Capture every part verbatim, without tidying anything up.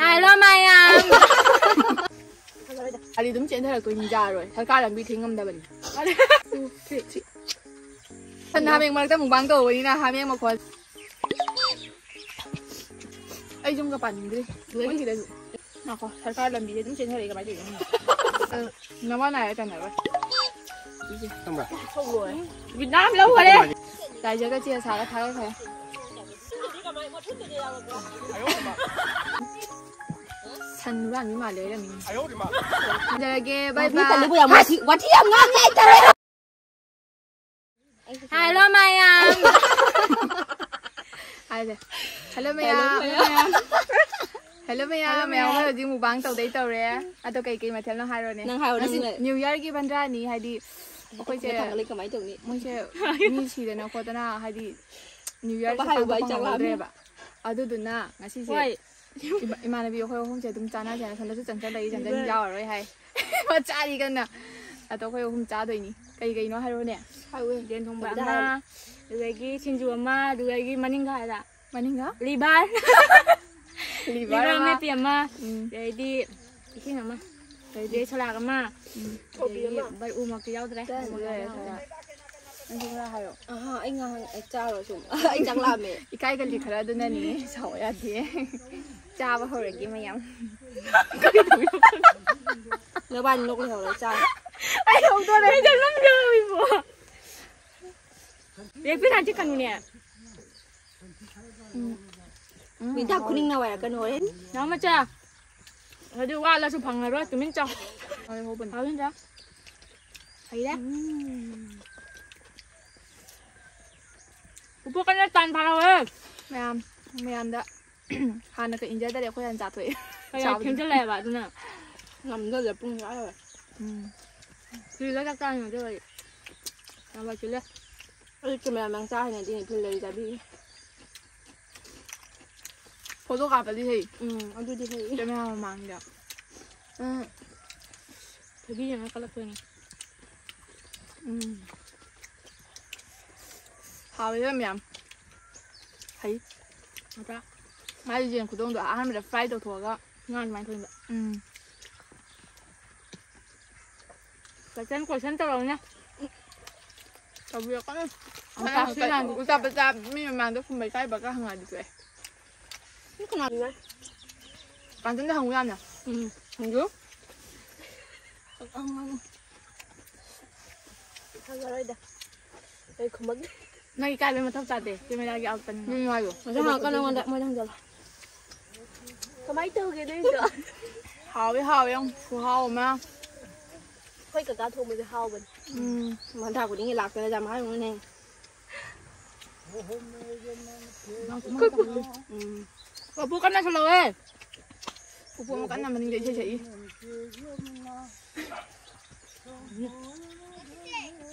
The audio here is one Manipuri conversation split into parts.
ꯍꯜꯂꯣ ꯃꯌꯥꯝ꯫ ꯑꯗꯤ ꯑꯗꯨꯝ ꯆꯦꯟꯊꯔꯛꯇꯣꯏꯅꯤ, ꯌꯥꯔꯣꯏ, ꯁꯔꯀꯥꯔ ꯂꯝꯕꯤ ꯊꯤꯡ ꯉꯝꯗꯕꯅꯤ꯫ ꯁꯟ ꯍꯥꯃꯦꯡ ꯃꯔꯛꯇ ꯃꯨꯛꯕꯥꯡ ꯇꯧꯕꯅꯤꯅ ꯍꯥꯃꯦꯡ ꯃꯈꯣꯟ꯫ ꯑꯩ ꯌꯨꯝꯒ ꯄꯥꯅꯤꯡꯗ꯭ꯔꯤ꯫ ꯂꯣꯏꯈꯤꯗꯁꯨ꯫ ꯉꯥꯏꯈꯣ, ꯁꯔꯀꯥꯔ ꯂꯝꯕꯤꯁꯦ ꯑꯗꯨꯝ ꯆꯦꯟꯊꯔꯛꯏ, ꯀꯃꯥꯏꯅ ꯇꯧꯔꯤꯅꯣ ꯈꯪꯗꯦ꯫ ꯑ, ꯅꯃꯥ ꯅꯥꯏꯔ ꯆꯟꯅꯔꯣꯏ꯫ ꯈꯪꯕ꯭ꯔꯥ? ꯕꯤꯠꯅꯥꯝ ꯂꯧꯈꯔꯦ꯫ ꯂꯥꯏꯖꯒ ꯆꯦ ꯁꯥꯒ ꯊꯥꯒꯠꯈ꯭ꯔꯦ꯫ ꯁꯟ ꯍꯨꯔꯥꯟꯕꯤ ꯃꯥꯜꯂꯦ ꯂꯩꯔꯝꯃꯤꯅꯦ꯫ ꯊꯝꯖꯔꯒꯦ, ꯕꯥꯏ ꯕꯥꯏ꯫ ꯋꯥꯊꯤ ꯌꯥꯝ ꯉꯥꯡꯉꯦ ꯍꯥꯏꯇꯥꯔꯦ꯫ ꯍꯜꯂꯣ ꯃꯌꯥꯝ꯫ ꯍꯥꯏꯁꯦ꯫ ꯍꯜꯂꯣ ꯃꯌꯥꯝ꯫ ꯍꯜꯂꯣ ꯃꯌꯥꯝ꯫ ꯍꯜꯂꯣ ꯃꯌꯥꯝ꯫ ꯃꯌꯥꯝ ꯍꯣꯏ ꯍꯧꯖꯤꯛ ꯃꯨꯛꯕꯥꯡ ꯇꯧꯗꯩ ꯇꯧꯔꯦ꯫ ꯑꯗꯣ ꯀꯩ ꯀꯩ ꯃꯊꯦꯜꯅꯣ ꯍꯥꯏꯔꯣꯅꯦ꯫ ꯅꯪ ꯍꯥꯏꯔꯣ, ꯉꯁꯤ ꯅꯪꯅ꯫ ꯅ꯭ꯌꯨ ꯌꯔꯒꯤ ꯕꯟꯗ꯭ꯔꯥꯅꯤ ꯍꯥꯏꯗꯤ ꯑꯩꯈꯣꯏꯁꯦ ꯊꯥꯡꯒꯠꯂ ꯀꯃꯥꯏꯅ ꯇꯧꯅꯤ? ꯃꯣꯏꯁꯦ ꯃꯤ ꯁꯤꯗꯅ ꯈꯣꯠꯇꯅ ꯍꯥꯏꯗꯤ ꯅ꯭ꯌꯨ ꯌꯔꯁꯦ ꯍꯥꯏꯔꯨꯕ ꯄꯥꯡꯊꯣꯛꯄ ꯑꯩ ꯆꯥꯛ ꯂꯥꯝꯃꯦ꯫ ꯐꯪꯍꯧꯗ꯭ꯔꯦꯕ꯫ ꯑꯗꯨꯗꯨꯅ ꯉꯁꯤꯁꯦ ꯍꯣꯏ꯫ ꯏꯃꯥ-, ꯏꯃꯥꯟꯅꯕꯤ ꯑꯩꯈꯣꯏ ꯑꯍꯨꯝꯁꯦ ꯑꯗꯨꯝ ꯆꯥꯟꯅꯁꯦꯅ ꯁꯣꯝꯗꯁꯨ ꯆꯪꯁꯜꯂꯛꯏ, ꯆꯪꯁꯟ ꯌꯥꯔꯔꯣꯏ ꯍꯥꯏ꯫ ꯃꯆꯥꯗꯤ ꯀꯟꯅ꯫ ꯑꯗꯣ ꯑꯩꯈꯣꯏ ꯑꯍꯨꯝ ꯆꯥꯗꯣꯏꯅꯤ꯫ ꯀꯩ ꯀꯩꯅꯣ ꯍꯥꯏꯔꯣꯅꯦ꯫ ꯍꯥꯏꯔꯣꯅꯦ꯫ ꯌꯦꯟ ꯊꯣꯡꯕ ꯑꯃ, ꯑꯗꯨꯗꯒꯤ ꯁꯤꯡꯖꯨ ꯑꯃ, ꯑꯗꯨꯗꯒꯤ ꯃꯅꯤꯡꯒ ꯍꯥꯏꯔ꯫ ꯃꯅꯤꯡꯒ? ꯂꯤꯚꯔ꯫ ꯂꯤꯚꯔ ꯂꯤꯚꯔ ꯑꯃ꯫ ꯑꯃꯦꯠꯄꯤ ꯑꯃ, ꯎꯝ꯫ ꯑꯗꯩꯗꯤ ꯏꯁꯤꯡ ꯑꯃ꯫ ꯑꯗꯩꯗꯤ? ꯑꯗꯩ ꯁꯂꯥꯗ ꯑꯃ꯫ ꯎꯝ꯫ ꯀꯣꯕꯤ ꯑꯗꯒꯤ ꯑꯃ꯫ ꯕꯔ-, ꯎ ꯃꯣꯔꯣꯛꯇꯤ ꯌꯥꯎꯗ꯭ꯔꯦ꯫ ꯆꯥꯔꯅꯤ, ꯎ ꯃꯣꯔꯣꯛ ꯆꯥꯔꯅꯤ꯫ ꯌꯥꯎꯗ꯭ꯔꯦ꯫ ꯅꯪꯁꯨ ꯈꯔ ꯍꯥꯏꯔꯣ꯫ ꯑꯍꯥ, ꯑꯩ ꯉꯥꯏꯍꯥꯛ, ꯑꯩ ꯆꯥꯔꯣ ꯁꯨꯝ꯫ ꯑꯩ ꯆꯥꯛ ꯂꯥꯝꯃꯦ꯫ ꯏꯀꯥꯏꯒꯜꯂꯤ ꯈꯔ ꯑꯗꯨꯅꯅꯤ, ꯁꯥꯎ ꯌꯥꯗꯦ꯫ ꯆꯥꯕ ꯍꯧꯔꯒꯦ ꯃꯌꯥꯝ꯫ ꯅꯕꯥꯅꯤ ꯅꯣꯛ ꯂꯩꯍꯧꯔꯣ, ꯆꯥꯔꯣ꯫ ꯑꯩ ꯍꯧꯗꯣꯔꯦ꯫ ꯃꯤꯗ ꯑꯗꯨꯝ ꯌꯥꯎꯏꯕꯣ꯫ ꯔꯦꯄꯤꯠ ꯍꯥꯟꯆꯤ ꯀꯩꯅꯣꯅꯦ꯫ ꯎꯝ꯫ ꯎꯝ, ꯃꯤꯗꯥ ꯍꯥꯎꯋꯦ꯫ ꯈꯨꯅꯤꯡ ꯅꯋꯥꯏꯔꯛꯀꯅꯨ ꯍꯣꯔꯦꯟ꯫ ꯅꯥꯎ ꯃꯆꯥ꯫ ꯑꯗꯨ ꯋꯥꯠꯂꯁꯨ ꯐꯪꯉꯔꯣꯏ, ꯇꯨꯃꯤꯟ ꯆꯥꯎ꯫ ꯍꯥꯎꯋꯦ, ꯍꯥꯎꯕꯅꯦ꯫ ꯍꯥꯎꯕꯅꯤꯗ꯫ ꯍꯩꯔꯦ꯫ ꯎꯝ꯫ ꯎꯄꯨ ꯀꯟꯅ ꯇꯥꯟ ꯐꯥꯔꯛꯑꯣꯍꯦ꯫ ꯃꯌꯥꯝ, ꯃꯌꯥꯝꯗ ꯍꯥꯟꯅꯒ ꯏꯟꯖꯗꯔꯦ, ꯑꯩꯈꯣꯏ ꯍꯥꯟꯅ ꯆꯥꯊꯣꯛꯑꯦ꯫ ꯀꯌꯥ ꯆꯥꯕꯗꯤ꯫ ꯊꯦꯡꯖꯜꯂꯛꯑꯦꯕ ꯑꯗꯨꯅ꯫ ꯉꯝꯗꯗꯦ, ꯄꯨꯡ ꯑꯥ ꯌꯧꯔꯦ꯫ ꯎꯝ꯫ ꯐꯤꯜꯗ ꯆꯥꯛ ꯆꯥꯔꯤꯉꯩꯗ ꯑꯣꯏꯔꯗꯤ ꯌꯥꯝ ꯋꯥꯏ ꯆꯤꯜꯂꯦ꯫ ꯑꯩ ꯀꯦꯃꯦꯔꯥꯃꯦꯟ ꯆꯥ ꯍꯩꯅꯗꯦ, ꯐꯤꯜꯗꯗꯤ ꯆꯥꯕꯤꯌꯦ꯫ ꯐꯣꯇꯣ ꯀꯥꯞꯄꯗꯤ ꯍꯩ꯫ ꯎꯝ, ꯑꯗꯨꯗꯤ ꯍꯩ꯫ ꯀꯦꯃꯦꯔꯥ ꯃꯃꯥꯡꯗ꯫ ꯎꯝ꯫ ꯊꯣꯏꯕꯤ ꯌꯦꯡꯉ ꯀꯜꯂꯛꯇꯣꯏꯅꯦ꯫ ꯎꯝ꯫ ꯍꯥꯎꯋꯦ ꯏꯕꯦꯝ ꯃꯌꯥꯝ꯫ ꯍꯩ꯫ ꯅꯠꯇ꯭ꯔꯥ? ꯃꯥꯒꯤ ꯌꯦꯟ ꯈꯨꯊꯣꯡꯗꯣ ꯑꯍꯥꯟꯕꯗ fry ꯇꯧꯊꯣꯛꯑꯒ ꯉꯥ ꯑꯗꯨꯃꯥꯏꯅ ꯊꯣꯡꯕ꯫ ꯎꯝ꯫ Question, question ꯇꯧꯔꯛꯎꯅꯦ꯫ ꯇꯧꯕꯤꯔꯛꯀꯅꯨ꯫ ꯎꯜꯇꯥ ꯄꯨꯜꯇꯥ ꯃꯤ ꯃꯃꯥꯡꯗ ꯈꯨꯝꯕ ꯏꯀꯥꯏꯕꯒ ꯍꯪꯉꯛꯑꯗꯤ ꯇꯣꯛꯑꯦ꯫ ꯁꯤ ꯀꯅꯥꯒꯤꯅꯣ? ꯀꯥꯟꯆꯟꯗ ꯍꯪꯉꯨ ꯌꯥꯝꯅ꯫ ꯎꯝ, ꯍꯪꯖꯨ꯫ ꯍꯪꯉꯔꯣꯏꯗ꯫ ꯑꯩ ꯈꯨꯝꯃꯛꯇꯦ꯫ ꯅꯪ ꯏꯀꯥꯏꯕꯩ ꯃꯊꯧ ꯇꯥꯗꯦ꯫ Cameraꯒꯤ outꯅꯤꯅ꯫ ꯃꯁꯛ ꯍꯪꯉꯛꯀꯅꯨ ꯑꯩꯉꯣꯟꯗ, ꯃꯣꯏꯗ ꯍꯪꯖꯜꯂꯣ꯫ ꯀꯃꯥꯏ ꯇꯧꯒꯦ ꯅꯣꯏꯗꯣ? ꯍꯥꯎꯋꯦ, ꯍꯥꯎꯋꯦ, ꯌꯥꯝ ꯈꯨꯍꯥꯎ ꯑꯃ꯫ ꯑꯩꯈꯣꯏ ꯀꯀꯥ ꯊꯣꯡꯕꯁꯦ ꯍꯥꯎꯕꯅꯦ꯫ ꯎꯝ꯫ ꯃꯊꯥ ꯈꯨꯗꯤꯡꯒꯤ ꯂꯥꯛꯇꯅ ꯌꯥꯝ ꯍꯥꯏꯕꯅꯦ꯫ ꯎꯝ꯫ ꯄꯄꯨ ꯀꯟꯅ ꯁꯜꯂꯛꯑꯣꯍꯦ꯫ ꯄꯄꯨ ꯑꯃ ꯀꯟꯅ ꯃꯅꯤꯡꯗ ꯏꯁꯩ ꯁꯛꯏ꯫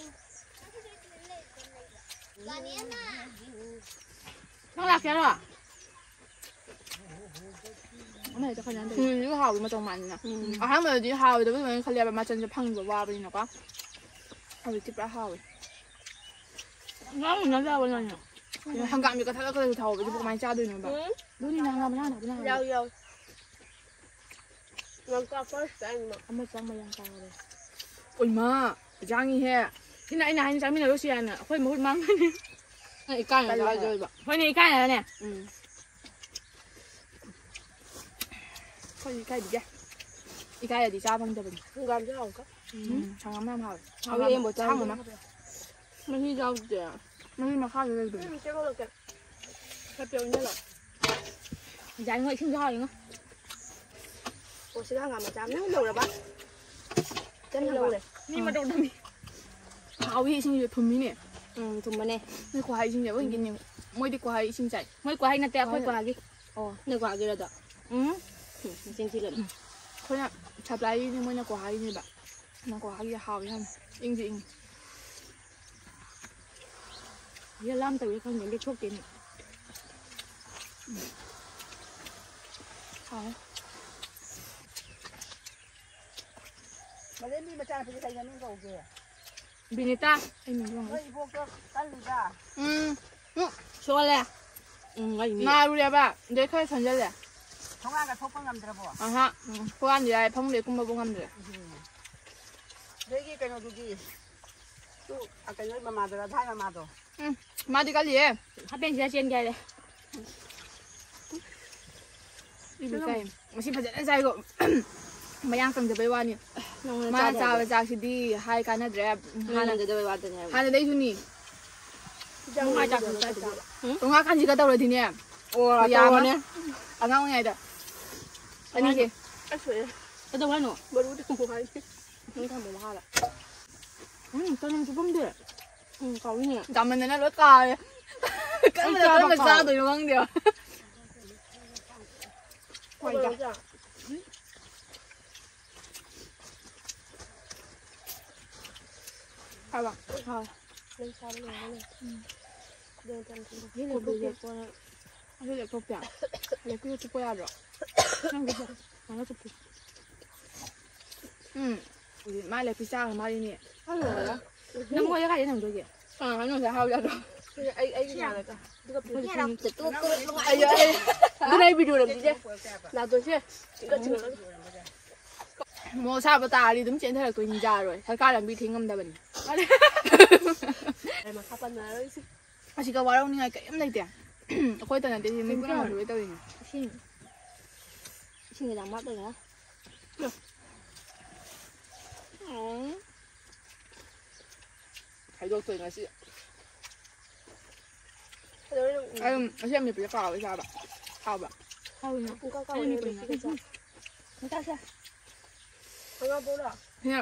ꯅꯪ ꯂꯥꯛꯀꯦꯔꯣ? ꯁꯤꯡꯖꯨꯁꯨ ꯍꯥꯎꯋꯤ ꯃꯇꯧ ꯃꯥꯟꯗꯅ꯫ ꯎꯝ꯫ ꯑꯍꯥꯟꯕꯗꯗꯤ ꯍꯥꯎꯔꯣꯏꯗꯕꯣꯏ ꯂꯣꯏꯅ ꯈꯜꯂꯦꯕ, ꯃꯆꯜꯁꯦ ꯐꯪꯕ ꯋꯥꯕꯅꯤꯅꯀꯣ꯫ ꯍꯧꯖꯤꯛꯇꯤ ꯄꯨꯔꯥ ꯍꯥꯎꯋꯦ꯫ ꯉꯥꯡ ꯎꯅꯗꯕ ꯅꯪꯅ꯫ ꯍꯪꯒꯥꯝꯗꯤ ꯀꯛꯊꯠꯂꯒꯁꯨ ꯊꯥꯎꯕꯁꯤꯕꯨ ꯀꯃꯥꯏꯅ ꯆꯥꯗꯣꯏꯅꯣꯕ? ꯎꯝ꯫ ꯑꯗꯨꯅꯤ ꯅꯪ ꯍꯪꯒꯥꯝ ꯃꯅꯥ ꯍꯥꯞꯄꯅ ꯍꯥꯎꯋꯦ꯫ ꯌꯥꯎ, ꯌꯥꯎ꯫ ꯌꯥꯝ ꯀꯥꯞꯄ ꯆꯥꯏꯅ꯫ ꯑꯃ ꯆꯪꯕ ꯌꯥꯝ ꯀꯥꯎꯔꯦ꯫ ꯑꯣꯏꯃꯥ, ꯌꯥꯡꯉꯤꯍꯦ꯫ ꯁꯤꯅ ꯑꯩꯅ ꯍꯥꯏꯅ ꯆꯥꯃꯤꯟꯅꯔꯨꯁꯤ ꯍꯥꯏꯅ ꯑꯩꯈꯣꯏ ꯃꯍꯨꯠ ꯃꯥꯡꯒꯅꯤ꯫ ꯅꯪ ꯏꯀꯥꯏꯅ ꯇꯜꯂꯦ ꯆꯥꯔꯣꯏꯗꯣꯏꯕ꯫ ꯍꯥꯏꯕ꯫ ꯍꯣꯏꯅꯦ, ꯏꯀꯥꯏꯅꯅꯦ꯫ ꯎꯝ꯫ ꯑꯩꯈꯣꯏꯗꯤ ꯏꯀꯥꯏꯕꯤꯗꯦ꯫ ꯏꯀꯥꯏꯔꯗꯤ ꯆꯥ ꯐꯪꯗꯕꯅꯤ꯫ ꯍꯪꯒꯥꯝꯁꯨ ꯍꯥꯎꯀꯣ꯫ ꯎꯝ, ꯍꯪꯒꯥꯝ ꯌꯥꯝ ꯍꯥꯎꯋꯦ꯫ ꯍꯥꯎꯋꯦ, ꯍꯪꯒꯥꯝ ꯑꯌꯥꯝꯕ ꯑꯁꯥꯡꯕ ꯆꯥꯕꯗꯣ꯫ ꯑꯃ꯫ ꯃꯍꯤ ꯌꯥꯎꯗꯦ꯫ ꯃꯍꯤ ꯃꯈꯥꯗ ꯂꯩꯕꯅꯦ꯫ ꯎꯝ, ꯆꯦꯡꯉꯧ ꯂꯧꯀꯦ꯫ ꯈꯔ ꯄꯤꯔꯛꯎꯅꯦ ꯂꯥꯎ꯫ ꯌꯥꯏꯉꯣ, ꯏꯁꯤꯡꯁꯨ ꯍꯥꯎꯋꯤꯉꯣ꯫ ꯑꯣ, ꯁꯤꯗ ꯍꯪꯒꯥꯝ ꯃꯆꯥ ꯑꯃ ꯅꯪ ꯂꯧꯔꯕ? ꯏꯆꯟ ꯑꯩ ꯍꯪꯕ꯫ ꯂꯧꯔꯦ꯫ ꯃꯤ ꯃꯇꯧ ꯇꯝꯃꯤ꯫ ꯍꯥꯎꯋꯤ, ꯏꯁꯤꯡꯁꯨ ꯊꯨꯝꯃꯤꯅꯦ꯫ ꯎꯝ, ꯊꯨꯝꯕꯅꯦ꯫ ꯅꯣꯏ ꯀ꯭ꯋꯥꯍꯥꯏ ꯏꯁꯤꯡꯁꯦ ꯑꯩꯈꯣꯏꯒꯤꯅꯦ꯫ ꯃꯣꯏꯗꯤ ꯀ꯭ꯋꯥꯍꯥꯏ ꯏꯁꯤꯡ ꯆꯥꯏ꯫ ꯃꯣꯏ ꯀ꯭ꯋꯥꯍꯥꯏ ꯅꯠꯇꯦ, ꯑꯩꯈꯣꯏ ꯀ꯭ꯋꯥꯍꯥꯏ꯫ ꯀ꯭ꯋꯥꯒꯤ꯫ ꯑꯣ, ꯅꯣꯏ ꯀ꯭ꯋꯥꯒꯤꯔꯣ ꯑꯗꯣ? ꯎꯝ꯫ ꯎꯝ, ꯃꯆꯤꯟ ꯊꯤꯒꯅꯨ꯫ ꯑꯩꯈꯣꯏꯅ supplyꯒꯤꯅꯦ, ꯃꯣꯏꯅ ꯀ꯭ꯋꯥꯍꯥꯏꯒꯤꯅꯦꯕ꯫ ꯅꯪ ꯀ꯭ꯋꯥꯍꯥꯏꯒꯤ ꯍꯥꯎꯋꯤ ꯌꯥꯝꯅ꯫ ꯏꯪꯁꯨ ꯏꯪꯉꯤ꯫ ꯌꯦꯂꯥꯝ ꯇꯧꯏ ꯈꯪꯗꯦ, ꯂꯦꯛꯊꯣꯛꯇꯦꯅꯦ꯫ ꯍꯥꯎꯋꯦ꯫ ꯃꯂꯦꯝꯕꯤ ꯃꯆꯥꯅꯨꯄꯤꯁꯦ ꯀꯩ ꯃꯃꯤꯡ ꯀꯧꯒꯦ? ꯕꯤꯅꯤꯇꯥ꯫ ꯑꯩ ꯃꯤꯡ ꯅꯣꯏ ꯏꯕꯣꯛꯇꯣ ꯀꯜꯂꯤꯕ? ꯎꯝ꯫ ꯎꯝ꯫ ꯁꯣꯜꯂꯦ꯫ ꯎꯝ, ꯑꯩꯅꯤ꯫ ꯅꯥꯔꯨꯔꯦꯕ, ꯑꯗꯩ ꯈꯔ ꯁꯣꯟꯖꯜꯂꯦ꯫ ꯊꯣꯡꯒꯥꯟꯒ ꯊꯣꯛꯄ ꯉꯝꯗ꯭ꯔꯕꯣ? ꯑꯍꯥ, ꯎꯝ, ꯊꯣꯡꯒꯥꯟꯗꯤ ꯌꯥꯏ, ꯐꯃꯨꯡꯗꯩ ꯀꯨꯝꯕꯕꯨ ꯉꯝꯗ꯭ꯔꯦ꯫ ꯎꯝ꯫ ꯅꯣꯏꯒꯤ ꯀꯩꯅꯣꯗꯨꯗꯤ? ꯇꯨ, ꯑ, ꯀꯩꯅꯣ ꯃꯃꯥꯗꯣ, ꯔꯥꯙꯥꯏ ꯃꯃꯥꯗꯣ? ꯎꯝ, ꯃꯥꯗꯤ ꯀꯜꯂꯤꯍꯦ꯫ ꯍꯥꯞꯄꯦꯟꯁꯤꯗ ꯆꯦꯟꯒꯦ ꯍꯥꯏꯔꯦ꯫ ꯏꯕꯨ ꯆꯥꯏ꯫ ꯉꯁꯤ ꯐꯖꯅ ꯆꯥꯏꯀꯣ꯫ ꯃꯌꯥꯡ ꯀꯪꯗꯕꯩ ꯋꯥꯅꯤ꯫ ꯅꯪꯉꯣꯟꯗ ꯃꯥꯅ ꯆꯥꯗꯦ ꯆꯥꯕ ꯍꯥꯏꯕ꯫ ꯆꯥꯛꯁꯤꯗꯤ ꯍꯥꯏ ꯀꯥꯟꯅꯗ꯭ꯔꯦ꯫ ꯅꯪ ꯍꯥꯟꯅ, ꯉꯝꯖꯗꯕꯩ ꯋꯥꯗꯅꯦ ꯍꯥꯏꯕ꯫ ꯍꯥꯟꯅꯗꯩꯁꯨꯅꯤ꯫ ꯅꯨꯡꯉꯥꯏ ꯆꯥꯛꯁꯤ ꯆꯥꯗꯕ꯫ ꯎꯝ? ꯇꯣꯉꯥ ꯀꯥꯟꯁꯤꯒ ꯇꯧꯔꯗꯤꯅꯦ꯫ ꯑꯣ, ꯈꯨꯌꯥ ꯑꯃ꯫ ꯇꯧꯔꯅꯦ꯫ ꯑꯉꯥꯡ ꯑꯣꯏꯔꯤꯉꯩꯗ꯫ ꯑꯅꯤꯁꯦ꯫ ꯑꯁ, ꯁꯣꯏꯔꯦ꯫ ꯀꯩꯗꯧ ꯍꯥꯏꯅꯣ? ꯃꯔꯨꯗꯤ ꯑꯃꯨꯛ ꯍꯥꯏꯒꯦ꯫ ꯅꯪ ꯊꯝꯃꯣ ꯃꯈꯥꯗ꯫ ꯎꯝ, ꯆꯅꯝ ꯆꯨꯞꯐꯝꯗꯦ꯫ ꯎꯝ, ꯀꯥꯎꯏꯅꯦ꯫ ꯌꯥꯝꯃꯟꯗꯅ ꯂꯣꯏ ꯀꯥꯎꯔꯦ꯫ ꯑꯩ ꯀꯔꯝꯕꯅ ꯆꯥꯕ ꯀꯔꯝꯕ ꯀꯥꯎꯔꯦ꯫ ꯆꯥꯗꯣꯏꯅꯣ ꯈꯪꯗꯦꯕ꯫ ꯍꯣꯏꯗ꯫ ꯍꯥꯎꯕ? ꯍꯥꯎꯋꯦ꯫ ꯅꯪ ꯆꯥꯕ ꯂꯣꯏꯔꯒꯅꯦ꯫ ꯎꯝ꯫ ꯑꯗꯨ ꯃꯇꯝꯗ ꯁꯤ ꯂꯐꯨ ꯀꯣꯕꯤꯁꯦ ꯀꯣꯟꯅ ꯑꯗꯨ ꯂꯦꯞꯊꯣꯛꯇꯦ꯫ ꯂꯦꯞꯄꯤꯗ ꯆꯨꯞꯄ ꯌꯥꯗ꯭ꯔꯣ? ꯅꯪꯒꯤꯁꯦ ꯁꯨꯃꯥꯏꯅ ꯆꯨꯞꯄꯤ꯫ ꯎꯝ꯫ ꯍꯧꯖꯤꯛ ꯃꯥ ꯂꯦꯞꯄꯤ ꯆꯥꯈ꯭ꯔ ꯃꯥꯜꯂꯤꯅꯦ꯫ ꯈꯪꯗꯦꯗ꯫ ꯅꯪ ꯃꯣꯏꯗ ꯀꯥꯏꯗ ꯊꯝꯗꯣꯏꯒꯦ? ꯀꯅꯥ ꯈꯪꯅꯤ ꯉꯁꯥꯏ ꯍꯥꯕ ꯌꯥꯗ꯭ꯔꯣ? ꯑꯩ, ꯑꯩꯒꯤ ꯉꯥꯗ꯫ ꯑꯗꯨꯒ ꯄꯤꯔꯛꯀꯦ꯫ ꯑꯩ, ꯑꯩ, ꯑꯗꯨꯅ ꯑꯩ ꯚꯤꯗꯤꯑꯣ ꯅꯝꯗꯣꯏꯁꯦ꯫ ꯂꯥꯗꯣꯏꯁꯦ꯫ ꯆꯤꯡꯉ, ꯆꯤꯡꯉ꯫ ꯃꯣꯔꯣꯛ ꯁꯥꯕ ꯇꯥꯔꯗꯤ ꯑꯗꯨꯝ ꯆꯦꯟꯊꯔꯛꯇꯣꯏꯅꯤ, ꯌꯥꯔꯣꯏ꯫ ꯁꯔꯀꯥꯔ ꯂꯝꯕꯤ ꯊꯤꯡ ꯉꯝꯗꯕꯅꯤ꯫ ꯑꯩ ꯃꯈꯥ ꯄꯟꯅꯔꯔꯣꯏꯁꯤ꯫ ꯑꯁꯤꯒ ꯋꯥꯔꯧꯅꯤꯡꯉꯥꯏ ꯀꯔꯤꯝ ꯂꯩꯇꯦ꯫ ꯑꯩꯈꯣꯏꯇ ꯅꯠꯇꯦ, ꯁꯤ ꯃꯤ ꯄꯨꯝꯅꯃꯛꯁꯨ ꯂꯣꯏ ꯇꯧꯔꯤꯅꯦ꯫ ꯏꯁꯤꯡ, ꯏꯁꯤꯡ ꯌꯥꯝ ꯋꯥꯠꯄꯩꯅ꯫ ꯎꯝ꯫ ꯈꯥꯏꯗꯣꯛꯇꯣꯏ ꯉꯁꯤ꯫ ꯀꯩꯗꯧꯔꯤꯅꯣ? ꯑꯗꯨꯝ ꯑꯁꯤ ꯑꯃꯦꯠꯄꯁꯦ ꯀꯥꯎꯋꯦ ꯆꯥꯕ꯫ ꯍꯥꯎꯕ꯫ ꯍꯥꯎꯋꯤꯅ꯫ ꯄꯨꯡꯀꯥꯎ ꯀꯥꯎꯋꯦ ꯑꯩ ꯃꯦꯠꯄꯁꯦ꯫ ꯃꯦꯠꯄꯁꯦ꯫ ꯃꯆꯥꯁꯦ꯫ ꯈꯪꯉꯕꯣꯔꯣ? ꯁꯤꯅ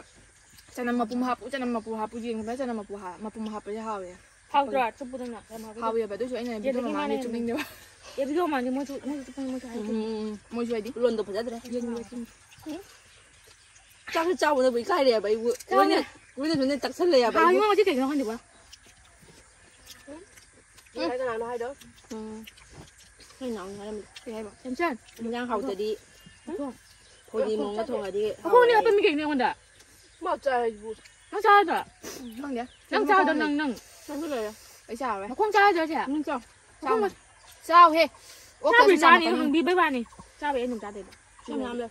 ꯆꯅꯝ ꯃꯄꯨꯝ ꯍꯥꯞꯄꯨ, ꯆꯅꯝ ꯃꯄꯨꯝ ꯍꯥꯞꯄꯨ, ꯌꯦꯡꯕꯗ ꯆꯅꯝ ꯃꯄꯨꯝ ꯍꯥꯞ-, ꯃꯄꯨꯝ ꯍꯥꯞꯄꯁꯦ ꯍꯥꯎꯋꯦ꯫ ꯍꯥꯎꯗ꯭ꯔꯥ? ꯆꯨꯞꯄꯗꯨꯅ ꯌꯥꯝ ꯍꯥꯎꯋꯦ꯫ ꯍꯥꯎꯋꯦꯕ, ꯑꯗꯨꯏꯁꯨ ꯑꯩꯅ ꯚꯤꯗꯤꯑꯣ ꯌꯦꯟꯗꯒꯤ ꯃꯃꯥꯡꯗ ꯃꯥꯅ ꯍꯦꯟꯅ ꯆꯨꯞꯅꯤꯡꯗꯦꯕ꯫ ꯑꯦ, ꯚꯤꯗꯤꯑꯣ ꯃꯃꯥꯡꯗꯤ ꯃꯣꯏꯁꯨ, ꯃꯣꯏꯁꯨ ꯆꯨꯞꯄꯅꯤ, ꯃꯣꯏꯁꯨ ꯍꯥꯏꯗꯤ꯫ ꯎꯝ, ꯎꯝ, ꯎꯝ, ꯃꯣꯏꯁꯨ ꯍꯥꯏꯗꯤ꯫ ꯌꯦꯟꯒꯤ ꯃꯆꯤꯟ꯫ ꯆꯥꯛꯁꯨ ꯆꯥꯕꯗꯕꯨ ꯏꯀꯥꯏꯔꯦꯕ ꯑꯩꯕꯨ꯫ ꯆꯥꯎꯅꯦ꯫ ꯂꯣꯏꯅ, ꯂꯣꯏꯅ ꯁꯨꯝ ꯇꯛꯁꯜꯂꯦꯕ ꯍꯥꯎ, ꯑꯩꯕꯨ꯫ ꯏꯃꯥ, ꯁꯤ ꯀꯩꯒꯤꯅꯣ ꯈꯪꯗꯦꯕ꯫ ꯎꯝ꯫ ꯉꯁꯥꯏ ꯀꯅꯥꯅꯣ ꯍꯥꯏꯗꯣ? ꯎꯝ꯫ ꯅꯣꯏ ꯅꯥꯎꯅ ꯍꯥꯏꯔꯝꯃꯤ꯫ ꯀꯩ ꯍꯥꯏꯕ? ꯁꯦꯝꯆꯟ꯫ ꯏꯟꯖꯥꯡ ꯍꯥꯎꯇꯗꯤ ꯊꯣꯡ꯫ ꯐꯧꯗꯤ ꯃꯑꯣꯡꯗ ꯊꯣꯡꯉꯗꯤ ꯃꯈꯣꯡꯅꯦ ꯍꯥꯎꯔꯣꯏ꯫ ꯍꯥꯞꯄ ꯃꯤ ꯀꯩꯒꯤꯅꯣ ꯑꯩꯉꯣꯟꯗ? ꯃꯥ ꯆꯥꯏ ꯍꯥꯏꯁꯤꯕꯨ꯫ ꯅꯪ ꯆꯥꯔꯗ꯭ꯔꯣ? ꯎꯝ, ꯈꯪꯗꯦ꯫ ꯅꯪ ꯆꯥꯔꯗ꯭ꯔꯣ, ꯅꯪ, ꯅꯪ? ꯅꯪꯁꯨ ꯂꯩꯔꯦ꯫ ꯑꯩ ꯆꯥꯔꯣꯏ꯫ ꯃꯈꯣꯡ ꯆꯥꯔꯗ꯭ꯔꯣ, ꯁꯦ? ꯅꯪ ꯆꯥꯎ꯫ ꯃꯈꯣꯡ ꯆꯥꯎꯅꯦ꯫ ꯆꯥꯎꯍꯦ꯫ ꯑꯣꯛ ꯆꯥꯕꯨꯗꯤ ꯀꯩꯁꯨ ꯆꯥꯅꯤ, ꯆꯥꯝꯃꯛꯀꯅꯤ꯫ ꯍꯪꯕꯤꯕꯩ ꯋꯥꯅꯤ꯫ ꯆꯥꯕꯩ ꯑꯩ ꯑꯗꯨꯝ ꯆꯥꯗꯣꯏꯕ꯫ ꯃꯌꯥꯝ ꯂꯩ꯫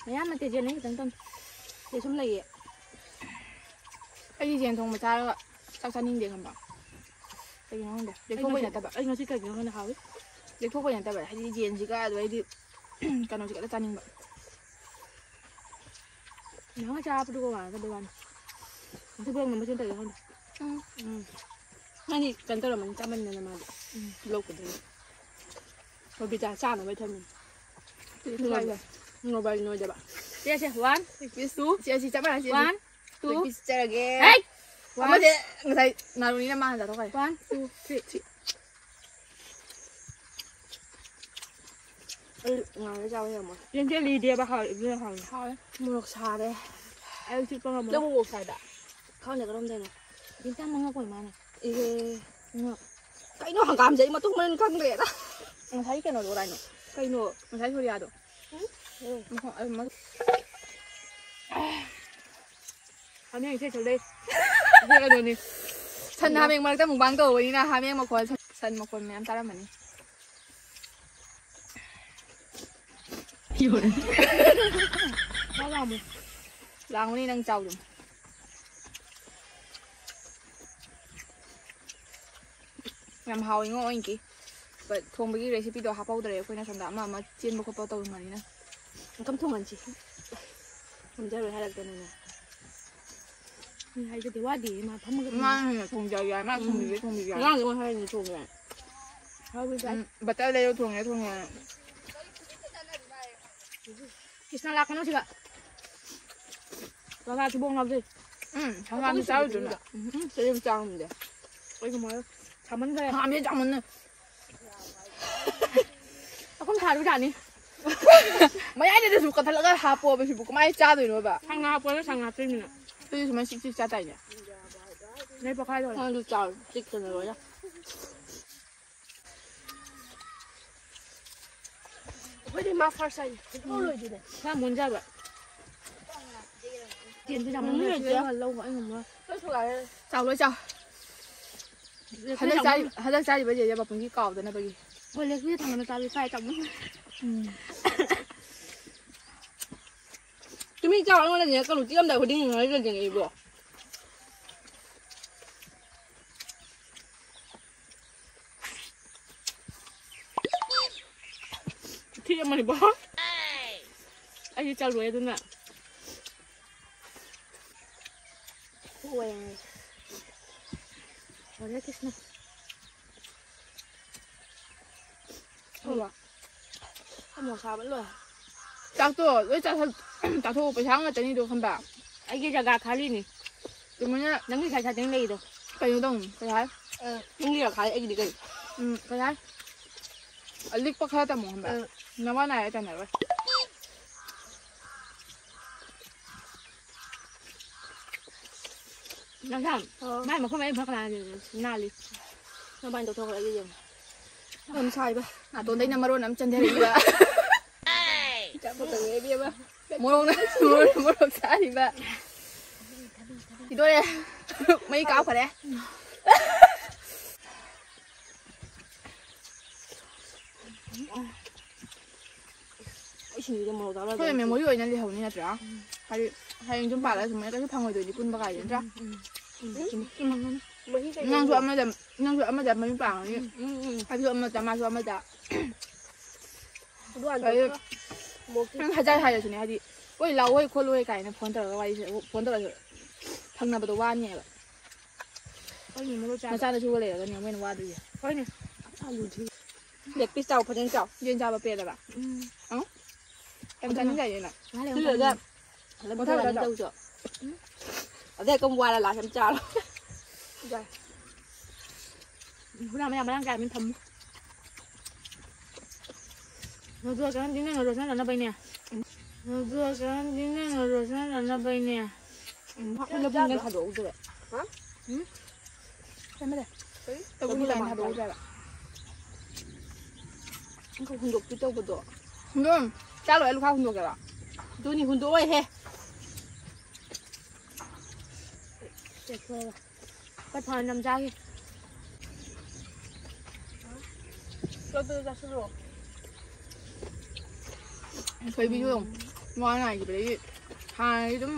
ꯃꯌꯥꯝ ꯅꯠꯇꯦ, ꯖꯦꯟ, ꯅꯪ ꯈꯤꯇꯪ ꯇꯝ꯫ ꯁꯤ ꯁꯨꯝ ꯂꯩꯌꯦ꯫ ꯑꯩꯗꯤ ꯖꯦꯟ ꯊꯣꯡꯕ ꯆꯥꯔꯒ ꯆꯥꯛ ꯆꯥꯅꯤꯡꯗꯦ ꯈꯪꯕ꯭ꯔꯥ? ꯀꯩꯒꯤꯅꯣ ꯈꯪꯗꯦ꯫ ꯑꯩ ꯂꯦꯛꯊꯣꯛꯄꯩ ꯉꯁꯤ, ꯅꯠꯇꯕ꯫ ꯑꯩ ꯉꯁꯤ ꯀꯩꯒꯤꯅꯣ ꯈꯪꯗꯦ ꯍꯥꯎꯋꯤ꯫ ꯂꯦꯛꯊꯣꯛꯄꯩ ꯅꯠꯇꯕ꯫ ꯍꯥꯏꯗꯤ ꯖꯦꯟꯁꯤꯒ ꯑꯗꯨ ꯑꯩꯗꯤ ꯀꯩꯅꯣꯁꯤꯒ ꯈꯛꯇ ꯆꯥꯅꯤꯡꯕ꯫ ꯅꯍꯥꯟ ꯆꯥꯕꯗꯨꯒ ꯃꯥꯟꯅꯗꯕꯩ ꯋꯥꯅꯤ꯫ ꯉꯁꯤ ꯕ꯭ꯂꯣꯛ ꯅꯝꯕꯔ ꯁꯦꯟ ꯇꯧꯔꯤꯔꯥ ꯈꯪꯗꯦ꯫ ꯎꯝ꯫ ꯎꯝ꯫ ꯃꯥꯗꯤ ꯀꯩꯅꯣ ꯇꯧꯔꯝꯃꯅꯤ, ꯆꯥꯃꯟꯗꯅ ꯃꯥꯗꯤ꯫ ꯎꯝ꯫ ꯕ꯭ꯂꯣꯛ ꯄꯨꯗꯣꯏꯅꯤ꯫ ꯕꯕꯤꯇꯥ ꯆꯥꯅꯕ ꯊꯝꯃꯤꯅꯤ꯫ ꯁꯤ ꯀꯥꯏꯗ? ꯉꯧꯕ ꯅꯣꯏꯗꯕ꯫ ꯁꯦ, ꯁꯦ, one, two꯫ ꯁꯤ, ꯑꯁꯤ ꯆꯞ ꯃꯥꯟꯅ ꯁꯤ, ꯑꯁꯤ꯫ One, two꯫ ꯄꯤꯁ ꯆꯠꯆꯔꯒꯦ꯫ ꯍꯦꯛ! One꯫ ꯑꯃꯁꯦ ꯉꯁꯥꯏ ꯅꯥꯔꯨꯅꯤꯅ ꯃꯥ ꯍꯥꯟꯅ ꯆꯥꯊꯣꯛꯈ꯭ꯔꯦ꯫ One, two, three꯫ ꯁꯤ꯫ ꯑꯩ ꯉꯥꯏꯔ ꯆꯥꯕ ꯌꯥꯝꯃꯣꯏ꯫ ꯌꯦꯟꯊꯦꯜꯂꯤꯗꯦꯕ ꯍꯥꯎꯋꯦ, ꯏꯕꯦꯝꯃ ꯍꯥꯎꯋꯦ꯫ ꯍꯥꯎꯋꯦ꯫ ꯃꯣꯔꯣꯛ ꯁꯥꯔꯦ꯫ ꯑꯩ ꯆꯤꯛꯄ ꯉꯝꯃꯣꯏ꯫ ꯅꯪꯕꯨ ꯃꯣꯔꯣꯛ ꯁꯥꯏꯗ? ꯈꯪꯗꯦ ꯀꯔꯝꯗꯩꯅꯣ꯫ ꯌꯦꯟꯁꯥꯡ ꯃꯉꯛ ꯑꯣꯏ ꯃꯥꯅꯦ꯫ ꯏꯍꯦ꯫ ꯉꯛ꯫ ꯀꯩꯅꯣ ꯍꯪꯒꯥꯝꯁꯦ ꯑꯩ ꯃꯊꯣꯡ ꯃꯔꯝ ꯈꯪꯗ꯭ꯔꯦꯗ꯫ ꯉꯁꯥꯏ ꯀꯩꯅꯣꯗꯣ ꯀꯗꯥꯏꯅꯣ? ꯀꯩꯅꯣ? ꯉꯁꯥꯏ ꯁꯣꯔꯤꯌꯥꯗꯣ꯫ ꯎꯝ? ꯎꯝ꯫ ꯃꯈꯣꯡ-, ꯑ, ꯃ-, ꯍꯥꯃꯦꯡ ꯏꯁꯩ ꯁꯛꯂꯛꯏ꯫ ꯁꯤ ꯀꯩꯅꯣꯅꯤ꯫ ꯁꯟ ꯍꯥꯃꯦꯡ ꯃꯔꯛꯇ ꯃꯨꯛꯕꯥꯡ ꯇꯧꯕꯅꯤꯅ ꯍꯥꯃꯦꯡ ꯃꯈꯣꯜ, ꯁꯟ ꯃꯈꯣꯜ ꯃꯌꯥꯝ ꯇꯥꯔꯝꯃꯅꯤ꯫ ꯆꯥꯛ ꯂꯥꯝꯃꯦ꯫ ꯂꯥꯝꯒꯅꯤ ꯅꯪ ꯆꯥꯎꯗꯅ꯫ ꯌꯥꯝ ꯍꯥꯎꯋꯤꯉꯣ ꯑꯣꯏꯅꯀꯤ꯫ But ꯊꯣꯡꯕꯒꯤ recipeꯗꯣ ꯍꯥꯞꯍꯧꯗ꯭ꯔꯦ ꯑꯩꯈꯣꯏꯅ ꯁꯣꯝꯗ ꯑꯃ ꯑꯃ ꯆꯦꯟꯕ ꯈꯣꯠꯄ ꯇꯧꯔꯤꯉꯩꯅꯤꯅ꯫ ꯃꯊꯪ ꯊꯣꯡꯍꯟꯁꯤ꯫ ꯉꯝꯖꯔꯣꯏ ꯍꯥꯏꯔꯛꯇꯅꯅꯦ꯫ ꯎꯝ, ꯍꯥꯏꯖꯗꯦ, ꯋꯥꯗꯦ, ꯃꯥ ꯐꯝꯃꯒ ꯃꯥꯅ ꯍꯦꯟꯅ ꯊꯣꯡꯖꯒꯦ ꯍꯥꯏ, ꯃꯥ ꯎꯝ꯫ ꯊꯣꯡꯕꯤꯒꯦ, ꯊꯣꯡꯕꯤꯒꯦ ꯍꯥꯏ꯫ ꯑꯉꯥꯡꯗꯤ ꯃꯣꯏ ꯍꯥꯏꯔꯤꯅꯦ ꯊꯣꯡꯉꯦ꯫ ꯍꯥꯎꯕ ꯆꯥꯏ꯫ ꯎꯝ, butter ꯂꯩꯔꯣ, ꯊꯣꯡꯉꯦ, ꯊꯣꯡꯉꯦ꯫ ꯀ꯭ꯔꯤꯁꯅ ꯂꯥꯛꯀꯅꯨ ꯁꯤꯗ꯫ ꯂꯥꯂꯥ ꯊꯤꯕꯣꯡ ꯂꯥꯎꯖꯩ꯫ ꯎꯝ, ꯍꯪꯒꯥꯝꯗꯤ ꯆꯥꯔꯨꯗ꯭ꯔꯣ ꯅꯪ? ꯎꯝ, ꯆꯥꯔꯨꯗꯦ꯫ ꯆꯥꯔꯨꯗꯦ꯫ ꯑꯩ ꯉꯝꯃꯔꯣꯏ꯫ ꯁꯥꯃꯟꯈ꯭ꯔꯦ꯫ ꯍꯪꯒꯥꯝꯗꯤ ꯆꯥꯃꯟꯅꯦ꯫ ꯑꯩꯈꯣꯏ ꯊꯥꯔꯨ ꯌꯥꯅꯤ꯫ ꯃꯌꯥꯏꯗꯁꯨ ꯀꯛꯊꯠꯂꯒ ꯍꯥꯞꯄꯣꯕ ꯁꯤꯕꯨ ꯀꯃꯥꯏꯅ ꯆꯥꯗꯣꯏꯅꯣꯕ? ꯁꯪ ꯍꯥꯞꯄꯣꯅ ꯁꯪ ꯍꯥꯞꯇꯣꯏꯅꯤꯅ꯫ ꯑꯗꯨꯗꯤ ꯁꯨꯃꯥꯏꯅ ꯁꯤꯛ ꯁꯤꯛ ꯆꯥ ꯇꯥꯏꯅꯦ꯫ ꯅꯣꯏ ꯄꯣꯛꯈꯥꯏꯗꯧꯔꯦ꯫ ꯅꯪꯁꯨ ꯆꯥꯎ, ꯆꯤꯛꯇꯅ ꯂꯣꯏꯔꯦ꯫ ꯑꯩꯈꯣꯏꯗꯤ ꯃꯥ first ꯍꯥꯏꯅꯤ꯫ ꯁꯨꯡꯂꯣꯏ ꯂꯣꯏꯗꯦꯅꯦ꯫ ꯈꯔ ꯃꯨꯟꯖꯕ꯫ ꯇꯦꯟꯁꯨ ꯌꯥꯝ ꯃꯨꯟꯖꯔꯁꯨ ꯃꯨꯟꯖꯔꯁꯨ ꯌꯥꯏ꯫ ꯂꯧꯕ ꯑꯩ ꯉꯝꯃꯔꯣꯏ꯫ ꯂꯣꯏ ꯊꯨꯒꯥꯏꯔꯦ꯫ ꯆꯥꯎ, ꯂꯣꯏ ꯆꯥꯎ꯫ ꯍꯟꯗꯛ ꯆꯥꯔꯤ-, ꯍꯟꯗꯛ ꯆꯥꯔꯤꯕ ꯖꯦꯖꯦ ꯃꯄꯨꯟꯁꯤ ꯀꯥꯎꯗꯅꯕꯒꯤ꯫ ꯍꯣꯏ, ꯂꯦꯛꯄꯤꯗ ꯊꯝꯒꯅꯨ, ꯆꯥꯕꯤ ꯐꯥꯏ ꯇꯥꯃꯣ꯫ ꯎꯝ꯫ ꯇꯨꯃꯤꯟ ꯆꯥꯎ, ꯑꯩꯉꯣꯟꯗꯅꯦ ꯀꯩꯅꯣ ꯆꯤꯛꯑꯝꯗꯥꯏ ꯈꯨꯗꯤꯡꯒꯤ ꯉꯥꯏ ꯂꯩꯔꯦ ꯏꯕꯣ꯫ ꯊꯤ ꯑꯃꯅꯤꯕꯣ꯫ ꯑꯩꯗꯤ ꯆꯠꯂꯣꯏ ꯑꯗꯨꯅ꯫ ꯍꯣꯏ꯫ ꯍꯔꯦ ꯀ꯭ꯔꯤꯁꯅ꯫ ꯍꯣꯏ꯫ ꯑꯃꯣ ꯁꯥꯕ ꯂꯣꯏ꯫ ꯆꯥꯛꯇꯣ ꯂꯣꯏ ꯆꯥꯊꯣꯛ-, ꯆꯥꯊꯣꯛꯑꯣ, ꯄꯩꯁꯥ ꯉꯥꯛꯇꯅꯤꯗꯣ ꯈꯪꯕ꯭ꯔꯥ? ꯑꯩꯒꯤ ꯖꯒꯥ ꯈꯥꯂꯤꯅꯤ꯫ ꯆꯨꯝꯃꯤꯅ ꯅꯪꯒꯤ ꯁꯥꯏ ꯁꯥꯏꯗꯪ ꯂꯩꯗꯣ꯫ ꯀꯩꯅꯣ ꯇꯧꯅꯤ, ꯀꯩ ꯍꯥꯏ? ꯑ, ꯅꯪꯒꯤ ꯖꯒꯥ ꯈꯥꯂꯤ, ꯑꯩꯒꯤꯗꯤ ꯀꯩ? ꯎꯝ, ꯀꯩ ꯍꯥꯏ? ꯑꯂꯤꯛꯄ ꯈꯔ ꯇꯝꯃꯣ ꯈꯪꯕ꯭ꯔꯥ? ꯑ꯫ ꯅꯋꯥ ꯅꯥꯏꯔ ꯇꯥꯟꯅꯔꯣꯏ꯫ ꯅꯪꯁꯥ, ꯑꯣ꯫ ꯃꯥꯏ ꯃꯈꯨꯝ ꯑꯩ ꯐꯛ ꯂꯥꯛꯑꯅꯤ, ꯅꯥꯜꯂꯤ꯫ ꯃꯕꯥꯅꯤ ꯇꯧꯊꯣꯛꯈ꯭ꯔꯣ, ꯑꯩ ꯌꯦꯡꯉꯦ꯫ ꯌꯥꯝ ꯁꯥꯏꯕ꯫ ꯅꯥꯇꯣꯟꯗꯩꯅ ꯃꯔꯣꯟ ꯑꯃ ꯆꯦꯟꯊꯔꯛꯏꯕ꯫ ꯆꯥꯛ ꯐꯠꯇꯕꯅꯦ, ꯏꯕꯦꯝꯃ꯫ ꯃꯣꯔꯣꯛꯅ, ꯃꯣꯔꯣꯛ, ꯃꯣꯔꯣꯛ ꯆꯥꯔꯤꯕ꯫ ꯁꯤꯗꯣꯔꯦ꯫ ꯃꯩ ꯀꯥꯞꯈꯔꯦ꯫ ꯑꯩ ꯁꯤꯡꯖꯨꯗ ꯃꯣꯔꯣꯛ ꯆꯥꯕ ꯑꯩꯈꯣꯏ ꯌꯥꯗꯦ꯫ Memory ꯑꯣꯏꯅ ꯂꯩꯍꯧꯅꯤ ꯅꯠꯇ꯭ꯔꯥ? ꯎꯝ꯫ ꯍꯥꯏꯗꯤ ꯍꯌꯦꯡ ꯌꯨꯝ ꯄꯥꯜꯂꯒ ꯁꯨꯃꯥꯏꯅ ꯀꯩꯁꯨ ꯐꯪꯉꯣꯏꯗꯣꯏꯅꯤ ꯄꯨꯟꯕ ꯀꯥꯏꯁꯦ ꯅꯠꯇ꯭ꯔꯥ? ꯎꯝ, ꯎꯝ꯫ ꯎꯝ, ꯆꯨꯝꯃꯤ꯫ ꯃꯍꯤ ꯀꯩꯅꯣ ꯅꯪꯁꯨ ꯑꯃꯗ, ꯅꯪꯁꯨ ꯑꯃꯗ ꯃꯌꯨꯝ ꯄꯥꯜꯂꯅꯤ꯫ ꯎꯝ, ꯎꯝ, ꯎꯝ꯫ ꯑꯩꯁꯨ ꯑꯃꯗ, ꯃꯥꯁꯨ ꯑꯃꯗ꯫ ꯑꯗꯨ ꯍꯥꯟꯅ ꯑꯗꯨ ꯇꯧꯔꯒ ꯃꯣꯔꯣꯛꯇꯤ ꯅꯪ ꯍꯥꯏꯖꯔ ꯍꯥꯏꯔꯁꯨꯅꯦ, ꯍꯥꯏꯗꯤ ꯀꯣꯏ ꯂꯥꯛꯑꯣꯏ ꯈꯣꯠꯂꯣꯏ ꯀꯥꯏꯅ phone ꯇꯧꯔꯒ ꯋꯥꯔꯤꯁꯦ, phone ꯇꯧꯔꯁꯨ ꯐꯪꯅꯕꯗꯣ ꯋꯥꯅꯦꯕ꯫ ꯍꯣꯏꯅꯦ, ꯃꯔꯨ ꯆꯥꯕ꯫ ꯃꯆꯥꯅꯁꯨ ꯂꯩꯔꯒꯅꯦ ꯃꯣꯏꯅ ꯋꯥꯗꯣꯏꯁꯦ꯫ ꯍꯣꯏꯅꯦ꯫ ꯑꯂꯨꯗꯤ꯫ Leg piece ꯆꯥꯎ, ꯐꯖꯅ ꯆꯥꯎ꯫ ꯌꯦꯟ ꯆꯥꯕ ꯄꯦꯜꯂꯕ? ꯎꯝ꯫ ꯑꯪ? ꯌꯥꯝ ꯆꯥꯅꯤꯡꯗꯥꯏꯅꯦ ꯅꯪ? ꯉꯥꯏꯍꯥꯛ ꯂꯩꯔꯒ ꯁꯤꯜꯂꯒ ꯆꯥꯅꯤ꯫ ꯍꯜꯂꯛꯄ ꯃꯊꯪ ꯇꯧꯔꯅꯤ ꯃꯊꯪ ꯇꯧꯁꯨ꯫ ꯎꯝ꯫ ꯑꯗꯩ ꯀꯝ ꯋꯥꯔ ꯂꯥꯛꯀꯦ ꯆꯥꯔꯣ꯫ ꯌꯥꯏ꯫ ꯎꯝ, ꯍꯨꯔꯥꯟꯕ ꯌꯥꯝ ꯃꯔꯥꯡ ꯀꯥꯏꯕꯅꯤ ꯊꯝꯃꯨ꯫ ꯅꯣꯡꯖꯨ ꯀꯔꯝꯗꯤ ꯅꯪꯅ ꯔꯣꯁꯟ ꯅꯅꯕꯩꯅꯦ꯫ ꯅꯣꯡꯖꯨ ꯀꯔꯝꯗꯤ ꯅꯪꯅ ꯔꯣꯁꯟ ꯅꯅꯕꯩꯅꯦ꯫ ꯎꯝ, ꯂꯧꯕꯨꯛ ꯊꯥꯗꯣꯛꯍꯧꯗ꯭ꯔꯦ꯫ ꯍꯥ? ꯎꯝ? ꯀꯩꯝꯇ ꯂꯩ꯫ ꯀꯔꯤ? ꯂꯧꯕꯨꯛ ꯂꯧꯕꯨꯛ ꯊꯥꯗꯣꯛꯍꯧꯗ꯭ꯔꯦꯕ꯫ ꯑꯪꯀ ꯍꯨꯟꯗꯣꯛꯄꯤ ꯇꯧꯕꯗꯣ꯫ ꯍꯨꯟꯗꯣꯛ-, ꯆꯥ ꯂꯣꯏꯔ ꯂꯨꯈꯥꯛ ꯍꯨꯟꯗꯣꯛꯀꯦꯔꯣ? ꯑꯗꯨꯅꯤ ꯍꯨꯟꯗꯣꯛꯑꯣꯏꯍꯦ꯫ ꯆꯦꯛꯊꯣꯛꯑꯒ꯫ ꯄꯠ ꯐꯥꯅ ꯅꯝꯖꯥꯒꯤ꯫ ꯂꯣꯠꯄꯗ ꯆꯥꯁꯤꯜꯂꯣ꯫ ꯊꯣꯏꯕꯤꯁꯨ ꯃꯉꯥ ꯅꯥꯏꯈꯤꯕꯗꯒꯤ ꯍꯥꯟꯅꯗꯤ ꯑꯗꯨꯝ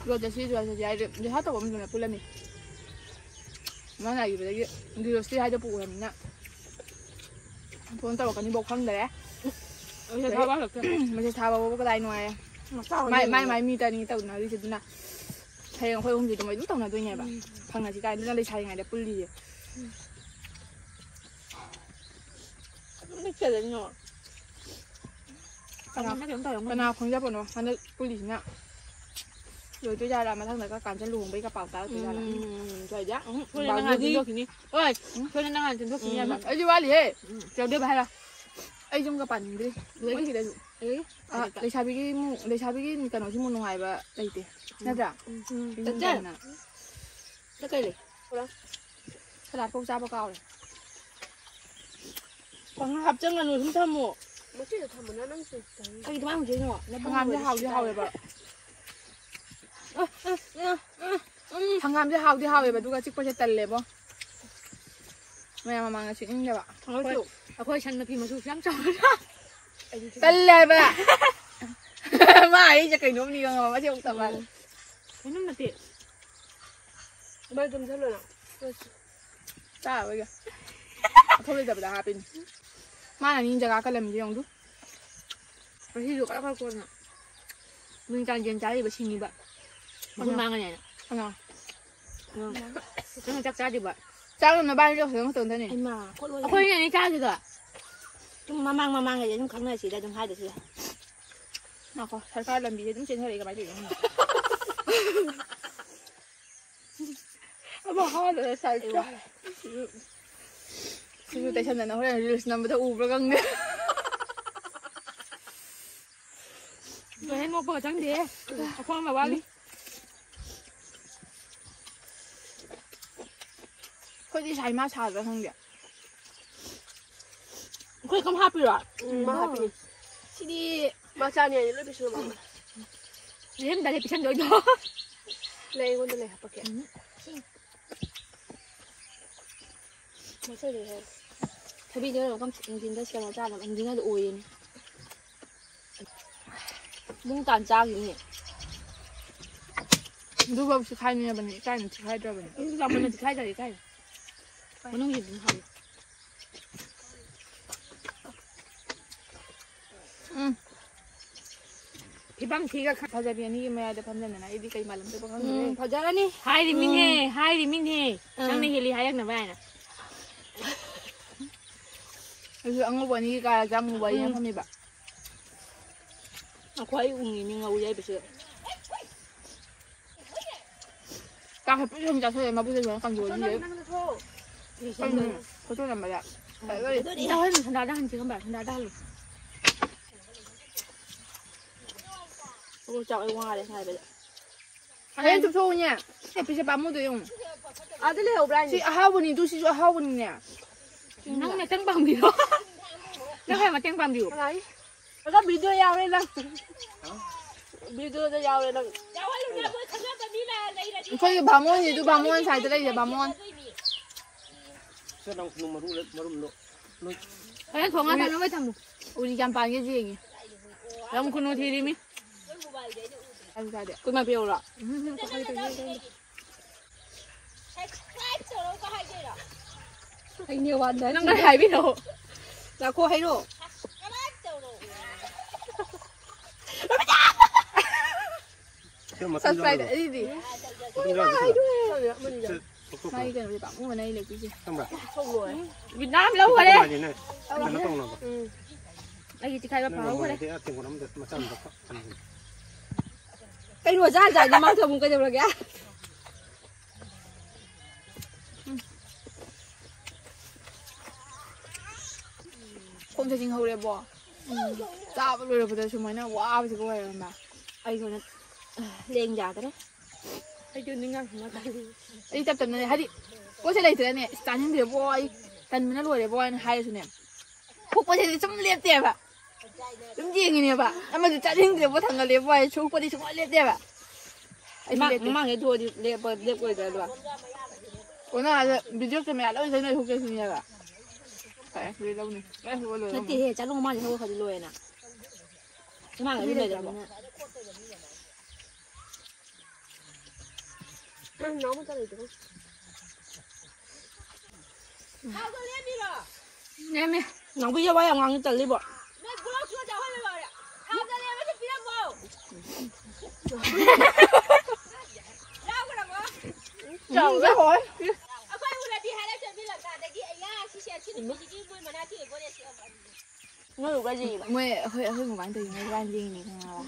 ꯂꯣꯠ ꯆꯠꯁꯤ, ꯂꯣꯠ ꯆꯠꯁꯤ ꯍꯥꯏꯗꯤ ꯖꯦꯁꯥ ꯇꯧꯕ ꯃꯇꯝꯗ ꯄꯨꯜꯂꯝꯃꯤ꯫ ꯃꯉꯥ ꯅꯥꯏꯈꯤꯕꯗꯒꯤ ꯔꯤꯜꯁꯇꯤ ꯍꯥꯏꯗꯣꯛꯄ ꯎꯔꯕꯅꯤꯅ ꯐꯣꯟ ꯇꯧꯔꯛꯀꯅꯤꯐꯥꯎ ꯈꯪꯗꯔꯦ꯫ ꯃꯦꯁꯦꯖ ꯊꯥꯕ ꯍꯜꯂꯛꯇꯦ꯫ ꯃꯦꯁꯦꯖ ꯊꯥꯕ ꯐꯥꯎꯕ ꯀꯗꯥꯏ ꯅꯨꯡꯉꯥꯏꯌꯦ꯫ ꯃꯆꯥ ꯃꯥꯏ ꯃꯥꯏ ꯑꯣꯏꯕꯅꯤꯅ꯫ ꯃꯥꯏ ꯃꯤ ꯇꯅꯤ ꯇꯧꯅꯔꯤꯁꯦ ꯑꯗꯨꯅ ꯍꯌꯦꯡ ꯑꯩꯈꯣꯏ ꯑꯍꯨꯝꯁꯦ ꯑꯗꯨꯃꯥꯏ ꯑꯗꯨꯝ ꯇꯧꯅꯗꯣꯏꯅꯦꯕ꯫ ꯎꯝ꯫ ꯐꯪꯅꯁꯤ ꯀꯥꯏꯅ ꯑꯗꯨꯅ ꯂꯩꯁꯥꯔꯤꯉꯩꯗ ꯄꯨꯜꯂꯤꯁꯦ꯫ ꯎꯝ꯫ ꯑꯗꯨꯝ ꯂꯩꯇꯗꯣꯏꯅꯣ꯫ ꯀꯅꯥ ꯀꯅꯥ ꯈꯪꯖꯕꯅꯣ ꯍꯟꯗꯛ ꯄꯨꯜꯂꯤꯁꯤꯅ ꯂꯣꯏꯗꯣꯏꯖꯥꯠꯂꯥ? ꯃꯊꯪꯗꯒ ꯀꯥꯟꯆꯟ ꯂꯨꯍꯣꯡꯕꯩꯒ ꯄꯥꯎ ꯇꯥꯔꯛꯇꯣꯏꯖꯥꯠꯂꯥ? ꯎꯝ, ꯎꯝ, ꯎꯝ, ꯎꯝ, ꯎꯝ, ꯎꯝ꯫ ꯁꯣꯏꯗ꯫ ꯎꯝ, ꯁꯣꯏꯗ ꯅꯪ ꯍꯥꯟꯅ ꯆꯦꯟꯊꯣꯛꯈꯤꯅꯤ꯫ ꯎꯝ, ꯍꯥꯏꯕ꯫ ꯑꯩꯗꯤ ꯋꯥꯠꯂꯤꯍꯦ꯫ ꯎꯝ꯫ ꯆꯦꯟꯗꯣꯏꯕ ꯍꯥꯏꯔꯣ? ꯑꯩ ꯌꯨꯝꯒ ꯄꯥꯅꯤꯡꯗ꯭ꯔꯤ꯫ ꯂꯣꯏꯔꯦ꯫ ꯃꯣꯏ ꯁꯤꯗꯁꯨ꯫ ꯂꯣꯏꯔꯦ꯫ ꯑꯥ, ꯍꯥꯏꯔꯛꯀꯦ꯫ ꯂꯩꯁꯥꯕꯤꯒꯤ ꯃꯨ-, ꯂꯩꯁꯥꯕꯤꯒꯤ ꯀꯩꯅꯣꯁꯤꯃꯨꯛ ꯅꯨꯡꯉꯥꯏꯕ ꯂꯩꯇꯦ꯫ ꯎꯝ꯫ ꯅꯠꯇ꯭ꯔꯥ? ꯎꯝ꯫ ꯎꯝ꯫ ꯌꯨꯝ ꯆꯠꯆꯟ꯫ ꯄꯥꯟꯅ꯫ ꯆꯠ ꯀꯩ ꯂꯩ? ꯁꯂꯥꯠ ꯐꯥꯎ ꯆꯥꯕ ꯀꯥꯎꯔꯦ꯫ ꯄꯪꯍꯥꯞ ꯍꯥꯞꯆꯟꯒꯅꯨ, ꯑꯗꯨꯝ ꯊꯝꯃꯣ꯫ ꯃꯆꯦꯗ ꯊꯝꯕꯅ ꯅꯪ ꯆꯨꯝ ꯆꯪꯉꯤ꯫ ꯀꯩ ꯑꯗꯨꯃꯥꯏꯅ ꯍꯧꯖꯤꯛꯅꯣ? ꯍꯪꯒꯥꯝꯁꯦ ꯍꯥꯎꯗꯤ ꯍꯥꯎꯋꯦꯕ꯫ ꯑ, ꯑ, ꯑ, ꯑ, ꯎꯝ꯫ ꯍꯪꯒꯥꯝꯁꯦ ꯍꯥꯎꯗꯤ ꯍꯥꯎꯋꯦꯕ, ꯑꯗꯨꯒ ꯆꯤꯛꯄꯁꯦ ꯇꯜꯂꯦꯕꯣ꯫ ꯃꯌꯥꯝ ꯃꯃꯥꯡꯗ ꯆꯤꯛꯅꯤꯡꯗꯕ꯫ ꯑꯩꯈꯣꯏꯁꯨ, ꯑꯩꯈꯣꯏ ꯁꯟ ꯃꯄꯤ ꯃꯁꯨꯁꯨ ꯌꯥꯝ ꯆꯥꯎꯔꯦ꯫ ꯑꯩꯗꯤ ꯆꯤꯛ- ꯇꯜꯂꯦ ꯍꯥꯏꯕ꯫ ꯃꯥ ꯑꯩꯁꯦ ꯀꯩꯅꯣꯝ ꯅꯤꯡꯉꯝꯃꯕ, ꯃꯁꯤ ꯑꯃꯨꯛ ꯇꯝꯃꯛꯑꯗꯤ꯫ ꯎꯝ꯫ ꯀꯩꯅꯣꯝ ꯅꯠꯇꯦ꯫ ꯃꯩ ꯇꯨꯝꯁꯜꯂꯣ ꯅꯪ꯫ ꯆꯥꯔꯔꯣꯏꯒꯦ꯫ ꯃꯊꯧ ꯂꯩꯇꯕꯗ ꯍꯥꯞꯄꯤꯅꯤ꯫ ꯃꯥꯅ ꯅꯤ ꯖꯒꯥ ꯀꯜꯂꯝꯃꯤꯁꯦ ꯌꯦꯡꯉꯨ꯫ ꯉꯁꯤꯁꯨ ꯈꯔ ꯈꯔ ꯀꯣꯟꯅ ꯅꯨꯃꯤꯗꯥꯡ ꯌꯦꯟ ꯆꯥꯔꯤꯕ ꯁꯤꯡꯉꯤꯕ꯫ ꯃꯈꯨꯟ ꯀꯅꯥ? ꯃꯥꯡꯉꯅꯤ ꯍꯥꯏꯅ꯫ ꯀꯅꯥ? ꯅꯪ ꯆꯥꯛ ꯆꯥꯗ꯭ꯔꯤꯕ? ꯆꯥꯛ ꯅꯕꯥꯅꯤ ꯆꯥꯛ ꯐꯖꯅ ꯇꯧꯗꯅꯤ꯫ ꯍꯩꯃꯥ, ꯈꯣꯠꯂꯣꯏ꯫ ꯑꯩꯈꯣꯏꯅ ꯑꯅꯤ ꯆꯥꯗꯨꯗ꯫ ꯁꯨꯝ ꯃꯃꯥꯡ ꯃꯃꯥꯡꯒꯗꯤ ꯑꯗꯨꯝ ꯈꯪꯅꯁꯤꯗ ꯑꯗꯨꯝ ꯍꯥꯏꯗꯁꯨ ꯌꯥꯏ꯫ ꯉꯥꯏꯈꯣ, ꯁꯔꯀꯥꯔ ꯂꯝꯕꯤꯁꯦ ꯑꯗꯨꯝ ꯆꯦꯟꯊꯔꯛꯑꯦ ꯀꯃꯥꯏꯅ ꯇꯧꯔꯤꯅꯣ ꯈꯪꯗꯦ꯫ ꯑꯃ ꯍꯥꯜꯂꯦ ꯁꯥꯏꯠꯇ꯫ ꯁꯤꯁꯨ ꯇꯩꯁꯟꯗꯅ ꯍꯣꯔꯦꯟ ꯔꯤꯜꯁ ꯅꯝꯕꯗ ꯎꯕ꯭ꯔꯥ ꯈꯪꯗꯦ꯫ ꯂꯣꯏꯍꯦꯟ ꯅꯣꯛꯄꯒ ꯆꯪꯗꯦꯍꯦ꯫ ꯑꯈꯣꯡꯕ ꯋꯥꯠꯂꯤ꯫ ꯑꯩꯈꯣꯏꯗꯤ ꯁꯥꯏ ꯃꯥ ꯁꯥꯗ꯭ꯔꯥ ꯈꯪꯗꯦ꯫ ꯑꯩꯈꯣꯏ ꯀꯝ ꯍꯥꯞꯄꯤꯔꯣ? ꯎꯝ, ꯃꯥ ꯍꯥꯞꯄꯤꯅꯤ꯫ ꯁꯤꯗꯤ ꯃꯆꯥꯅꯤ ꯍꯥꯏꯗꯤ ꯂꯣꯏ ꯄꯤꯁꯜꯂꯝꯃꯣ꯫ ꯂꯩꯔꯝꯗꯥꯏꯗ ꯄꯤꯁꯟꯗꯣꯏꯗꯣ꯫ ꯂꯩ, ꯑꯩꯉꯣꯟꯗ ꯂꯩ, ꯍꯥꯄꯛꯀꯦ꯫ ꯎꯝ꯫ ꯃꯆꯥꯅꯤ ꯍꯥꯏ꯫ ꯊꯕꯤꯗꯣ ꯀꯝ ꯅꯨꯡꯊꯤꯟꯗ ꯁꯦꯝꯃ ꯆꯥꯅꯕ ꯅꯨꯡꯊꯤꯟꯗ ꯑꯣꯏꯌꯦꯅꯦ꯫ ꯃꯨꯡ ꯇꯥꯟ ꯆꯥꯈꯤꯅꯤ꯫ ꯑꯗꯨꯐꯥꯎ ꯁꯤꯈꯥꯏꯅꯤꯡꯉꯕꯅꯤ, ꯏꯀꯥꯏꯅ ꯁꯤꯈꯥꯏꯗ꯭ꯔꯕꯅꯤ꯫ ꯎꯝ, ꯆꯥꯎꯃꯟꯅ ꯁꯤꯈꯥꯏꯗ꯭ꯔꯗꯤ ꯏꯀꯥꯏ꯫ ꯃꯅꯨꯡꯒꯤ ꯑꯗꯨꯝ ꯍꯥꯎꯏ꯫ ꯎꯝ꯫ ꯐꯤꯕꯝ ꯊꯤꯒ ꯈ-, ꯐꯖꯕꯤ ꯑꯅꯤꯒꯤ ꯃꯌꯥꯏꯗ ꯐꯝꯖꯟꯗꯅ ꯑꯩꯗꯤ ꯀꯩ ꯃꯥꯜꯂꯝꯗꯣꯏꯕ ꯈꯪꯗ꯭ꯔꯦ꯫ ꯎꯝ, ꯐꯖꯔꯅꯤ꯫ ꯍꯥꯏꯔꯤꯃꯤꯅꯦ, ꯎꯝ꯫ ꯍꯥꯏꯔꯤꯃꯤꯅꯦ꯫ ꯎꯝ꯫ ꯅꯪꯅ ꯍꯦꯜꯂꯤ ꯍꯥꯏꯔꯛꯅꯕ ꯍꯥꯏꯅ꯫ ꯑꯗꯨ ꯑꯉꯧꯕ ꯑꯅꯤꯒꯤ ꯀꯥꯔꯛꯇ ꯑꯃꯨꯕ ꯑꯅꯤ ꯎꯝ꯫ ꯐꯝꯃꯤꯕ꯫ ꯑꯩꯈꯣꯏ ꯑꯩ ꯎꯅꯤꯡꯉꯤ ꯉꯧ ꯌꯥꯏꯕꯁꯦ꯫ ꯆꯥꯛ ꯍꯦꯛ ꯄꯤꯛ ꯊꯟꯅ ꯆꯥꯊꯣꯛꯑꯦ, ꯃꯕꯨꯛꯁꯦ ꯁꯨꯃꯥꯏꯅ ꯀꯪꯊꯣꯛꯑꯗꯤ ꯂꯣꯏꯔꯦ꯫ ꯐꯣꯇꯣ ꯅꯝꯕꯗ꯫ ꯏꯇꯥ ꯍꯣꯏ ꯁꯟꯗꯥꯗ ꯍꯟꯁꯤ ꯈꯪꯕ꯭ꯔꯥ? ꯁꯟꯗꯥꯗ ꯍꯜꯂꯨ꯫ ꯑꯣ, ꯆꯥꯛ ꯑꯩ ꯋꯥꯔꯦ ꯉꯥꯏꯕꯗ꯫ ꯍꯣꯔꯦꯟ ꯆꯨꯞꯊꯣꯛꯎꯅꯦ꯫ ꯁꯤ ꯄꯤꯁꯦ ꯄꯥꯝꯃꯨꯗꯣ ꯌꯦꯡꯉꯨ꯫ ꯑꯗꯨ ꯂꯩꯍꯧꯕ꯭ꯔꯥ ꯍꯥꯏꯅꯦ? ꯁꯤ ꯑꯍꯥꯎꯕꯅꯤ, ꯑꯗꯨ ꯁꯤꯁꯨ ꯑꯍꯥꯎꯕꯅꯤꯅꯦ꯫ ꯅꯪ ꯃꯇꯦꯡ ꯄꯥꯡꯕꯤꯔꯣ꯫ ꯅꯪ ꯈꯔ ꯃꯇꯦꯡ ꯄꯥꯡꯕꯤꯌꯨ꯫ ꯀꯅꯥꯒꯤ? ꯑꯗꯣ video ꯌꯥꯎꯔꯦ ꯅꯪ꯫ Video ꯗ ꯌꯥꯎꯔꯦ ꯅꯪ꯫ ꯑꯩꯈꯣꯏꯒꯤ ꯕꯥꯃꯣꯟꯁꯤꯗ ꯕꯥꯃꯣꯟ ꯁꯥꯏꯗ ꯂꯩꯁꯦ ꯕꯥꯃꯣꯟ꯫ ꯁꯦ ꯅꯪ ꯈꯨꯅꯨ ꯃꯔꯨ ꯂꯩ-, ꯃꯔꯨꯝꯗꯣ꯫ ꯅꯣꯏ ꯍꯣꯔꯦꯟ ꯊꯣꯡꯉ ꯎꯔꯤ-, ꯊꯝꯃꯣ, ꯍꯣꯏ ꯊꯝꯃꯣ꯫ ꯎꯔꯤ ꯀꯌꯥꯝ ꯄꯥꯟꯒꯦ ꯌꯦꯡꯒꯦ꯫ ꯂꯝ ꯈꯨꯅꯨ ꯊꯤꯔꯤꯃꯤ꯫ ꯑꯗꯨ ꯆꯥꯗꯦ꯫ ꯀꯨꯟꯃꯥ ꯄꯤꯔꯛꯎꯔꯣ? ꯎꯝ, ꯎꯝ, ꯀꯛꯊꯠꯂꯦ, ꯀꯛꯊꯠꯂꯦ, ꯀꯛꯊꯠꯂꯦ꯫ Subscribe ꯇꯧꯔꯣ ꯀ ꯍꯥꯏꯗꯣꯏꯔꯣ? ꯑꯩ ꯅꯦꯋꯥꯟꯗ ꯅꯪ ꯀꯔꯤ ꯍꯥꯏꯕꯤꯅꯣ? ꯉꯥꯏꯈꯣ, ꯍꯥꯏꯔꯣ꯫ Subscribe ꯇꯧꯔꯣ꯫ ꯁꯦ, ꯃꯇꯨꯝ ꯌꯥꯎꯔꯤꯕ? ꯑꯩꯗꯤ꯫ ꯃꯇꯨꯝ ꯌꯥꯎꯔꯤꯕ? ꯁꯦ, ꯁꯦ, ꯂꯧꯊꯣꯛꯈ꯭ꯔꯣ꯫ ꯃꯥꯒꯤ ꯀꯩꯅꯣꯁꯦ ꯄꯥꯝꯃꯨꯕꯅ ꯑꯩ ꯂꯩꯗꯣꯏꯁꯦ꯫ ꯈꯪꯕ꯭ꯔꯥ? ꯁꯣꯛꯂꯣꯏ꯫ ꯃꯤꯠ ꯅꯥ ꯑꯃ ꯂꯧꯈꯔꯦ꯫ ꯃꯥꯒꯤꯅꯦ, ꯀꯩꯅꯣ ꯇꯧꯅꯕ꯫ ꯎꯝ꯫ ꯑꯩꯒꯤ ꯇꯤꯈꯥꯏꯕ ꯅꯪ ꯐꯥꯍꯧꯈꯔꯦ꯫ ꯅꯣꯡꯃꯗꯤ ꯑꯇꯦꯡꯀꯣꯠ ꯑꯃꯗ ꯃꯆꯥ ꯑꯃꯗ ꯐꯠ ꯊꯝꯖꯤꯜꯂꯨ꯫ ꯀꯩꯅꯣ ꯖꯥꯠ ꯖꯥꯠꯅꯤ ꯃꯥ ꯊꯝꯃꯨ ꯀꯩꯗꯧꯔꯒꯦ? ꯈꯣꯡꯁꯦ ꯆꯤꯡꯍꯧꯔꯦꯕꯣ꯫ ꯎꯝ꯫ ꯆꯥꯕ ꯂꯣꯏꯔꯛꯄꯗ ꯁꯨꯃꯥꯏꯅ ꯋꯥꯕꯁꯤꯒ ꯑꯣꯏꯔꯝꯃꯦ꯫ ꯑꯩꯁꯨꯅꯦ, ꯂꯦꯡ ꯌꯥꯗ꯭ꯔꯦ꯫ ꯑꯩꯁꯨ ꯅꯤꯡꯉꯥꯏ ꯈꯨꯝꯃ ꯀꯥꯟꯗ꯫ ꯑꯩ ꯇꯞ ꯇꯞꯅꯅꯦ, ꯍꯥꯏꯗꯤ ꯄꯣꯠꯁꯦ ꯂꯩꯇ꯭ꯔꯦꯅꯦ, "ꯑꯁ ꯆꯥꯅꯤꯡꯗ꯭ꯔꯦꯕꯣ, ꯑꯩ ꯇꯟꯕꯅ ꯂꯣꯏꯔꯦꯕꯣ" ꯍꯥꯏꯅ ꯍꯥꯏꯔꯁꯨꯅꯦ, ꯐꯨꯛꯄꯁꯦ ꯁꯨꯝ ꯂꯦꯞꯇꯦꯕ꯫ ꯑꯗꯨꯝ ꯌꯦꯡꯉꯤꯅꯦꯕ꯫ ꯑꯃꯗꯤ ꯆꯥꯅꯤꯡꯗ꯭ꯔꯦꯕꯣ, ꯊꯥꯡꯒꯠꯂꯦꯕꯣ ꯍꯥꯏ ꯁꯨꯛꯄꯗꯤ ꯁꯨꯡꯂꯦꯞ ꯂꯦꯞꯇꯦꯕ꯫ ꯑꯩꯁꯨ ꯃꯃꯥꯡ-, ꯂꯦꯞꯇꯦ꯫ ꯃꯃꯥꯡꯗꯩ ꯊꯣꯛꯑꯗꯤ ꯂꯦꯞꯄ-, ꯂꯦꯞꯄꯣꯏꯗ꯭ꯔꯥ ꯑꯗꯨꯒ? ꯑꯣ, ꯅꯪ ꯑꯥꯗ video camera ꯂꯣꯏ ꯂꯩꯅ ꯊꯣꯛꯀꯦ ꯁꯤꯅꯦꯕ꯫ ꯅꯠꯇꯦꯍꯦ, ꯆꯥꯂꯣꯡ ꯃꯥꯅꯤ ꯍꯧꯒꯠꯈ꯭ꯔꯗꯤ ꯂꯣꯏꯔꯦꯅ꯫ ꯏꯃꯥꯒ ꯑꯗꯨꯝ ꯂꯩꯔꯕꯅꯤꯅ꯫ ꯅꯪ ꯅꯥꯎ ꯃꯆꯥ ꯂꯩꯇ꯭ꯔꯣ? ꯊꯥꯎꯗ ꯂꯦꯝꯃꯤꯔꯣ? ꯂꯦꯝꯃꯤ꯫ ꯅꯥꯎꯕꯤꯁꯦ ꯋꯥ ꯌꯥꯝ ꯉꯥꯡꯉꯤ, ꯇꯜꯂꯤꯕꯣ꯫ ꯅꯣꯏ ꯒ꯭ꯂꯣꯛ ꯆꯨ ꯆꯥꯎꯍꯜꯂꯦ ꯂꯣꯏꯔꯦ꯫ ꯊꯥꯎꯗ ꯂꯦꯝꯃꯁꯨ ꯄꯤꯔꯝꯃꯣ꯫ ꯌꯥꯎꯈ꯭ꯔꯕꯣ? ꯆꯥꯎꯔꯦ꯫ ꯑꯩꯈꯣꯏ ꯎꯔꯗꯤ ꯍꯥꯏꯔꯛꯇꯣꯏꯅꯤ ꯂꯪꯀꯥꯗꯒꯤ, "ꯑꯩꯌꯥ, ꯁꯤꯁꯦ ꯑꯁꯤ ꯅꯨꯄꯤꯁꯤꯒꯤ ꯃꯣꯏ ꯃꯅꯥꯛꯀꯤ ꯑꯣꯏꯕꯣꯏꯔꯦ ꯁꯤ ꯑꯃ ꯑꯅꯤ"꯫ ꯃꯣꯏ ꯑꯩꯈꯣꯏ, ꯑꯩꯈꯣꯏ ꯃꯃꯥꯡ ꯇꯧꯔꯤꯉꯩ ꯋꯥ ꯌꯦꯡꯉꯤꯅꯦ ꯈꯪꯉꯕ?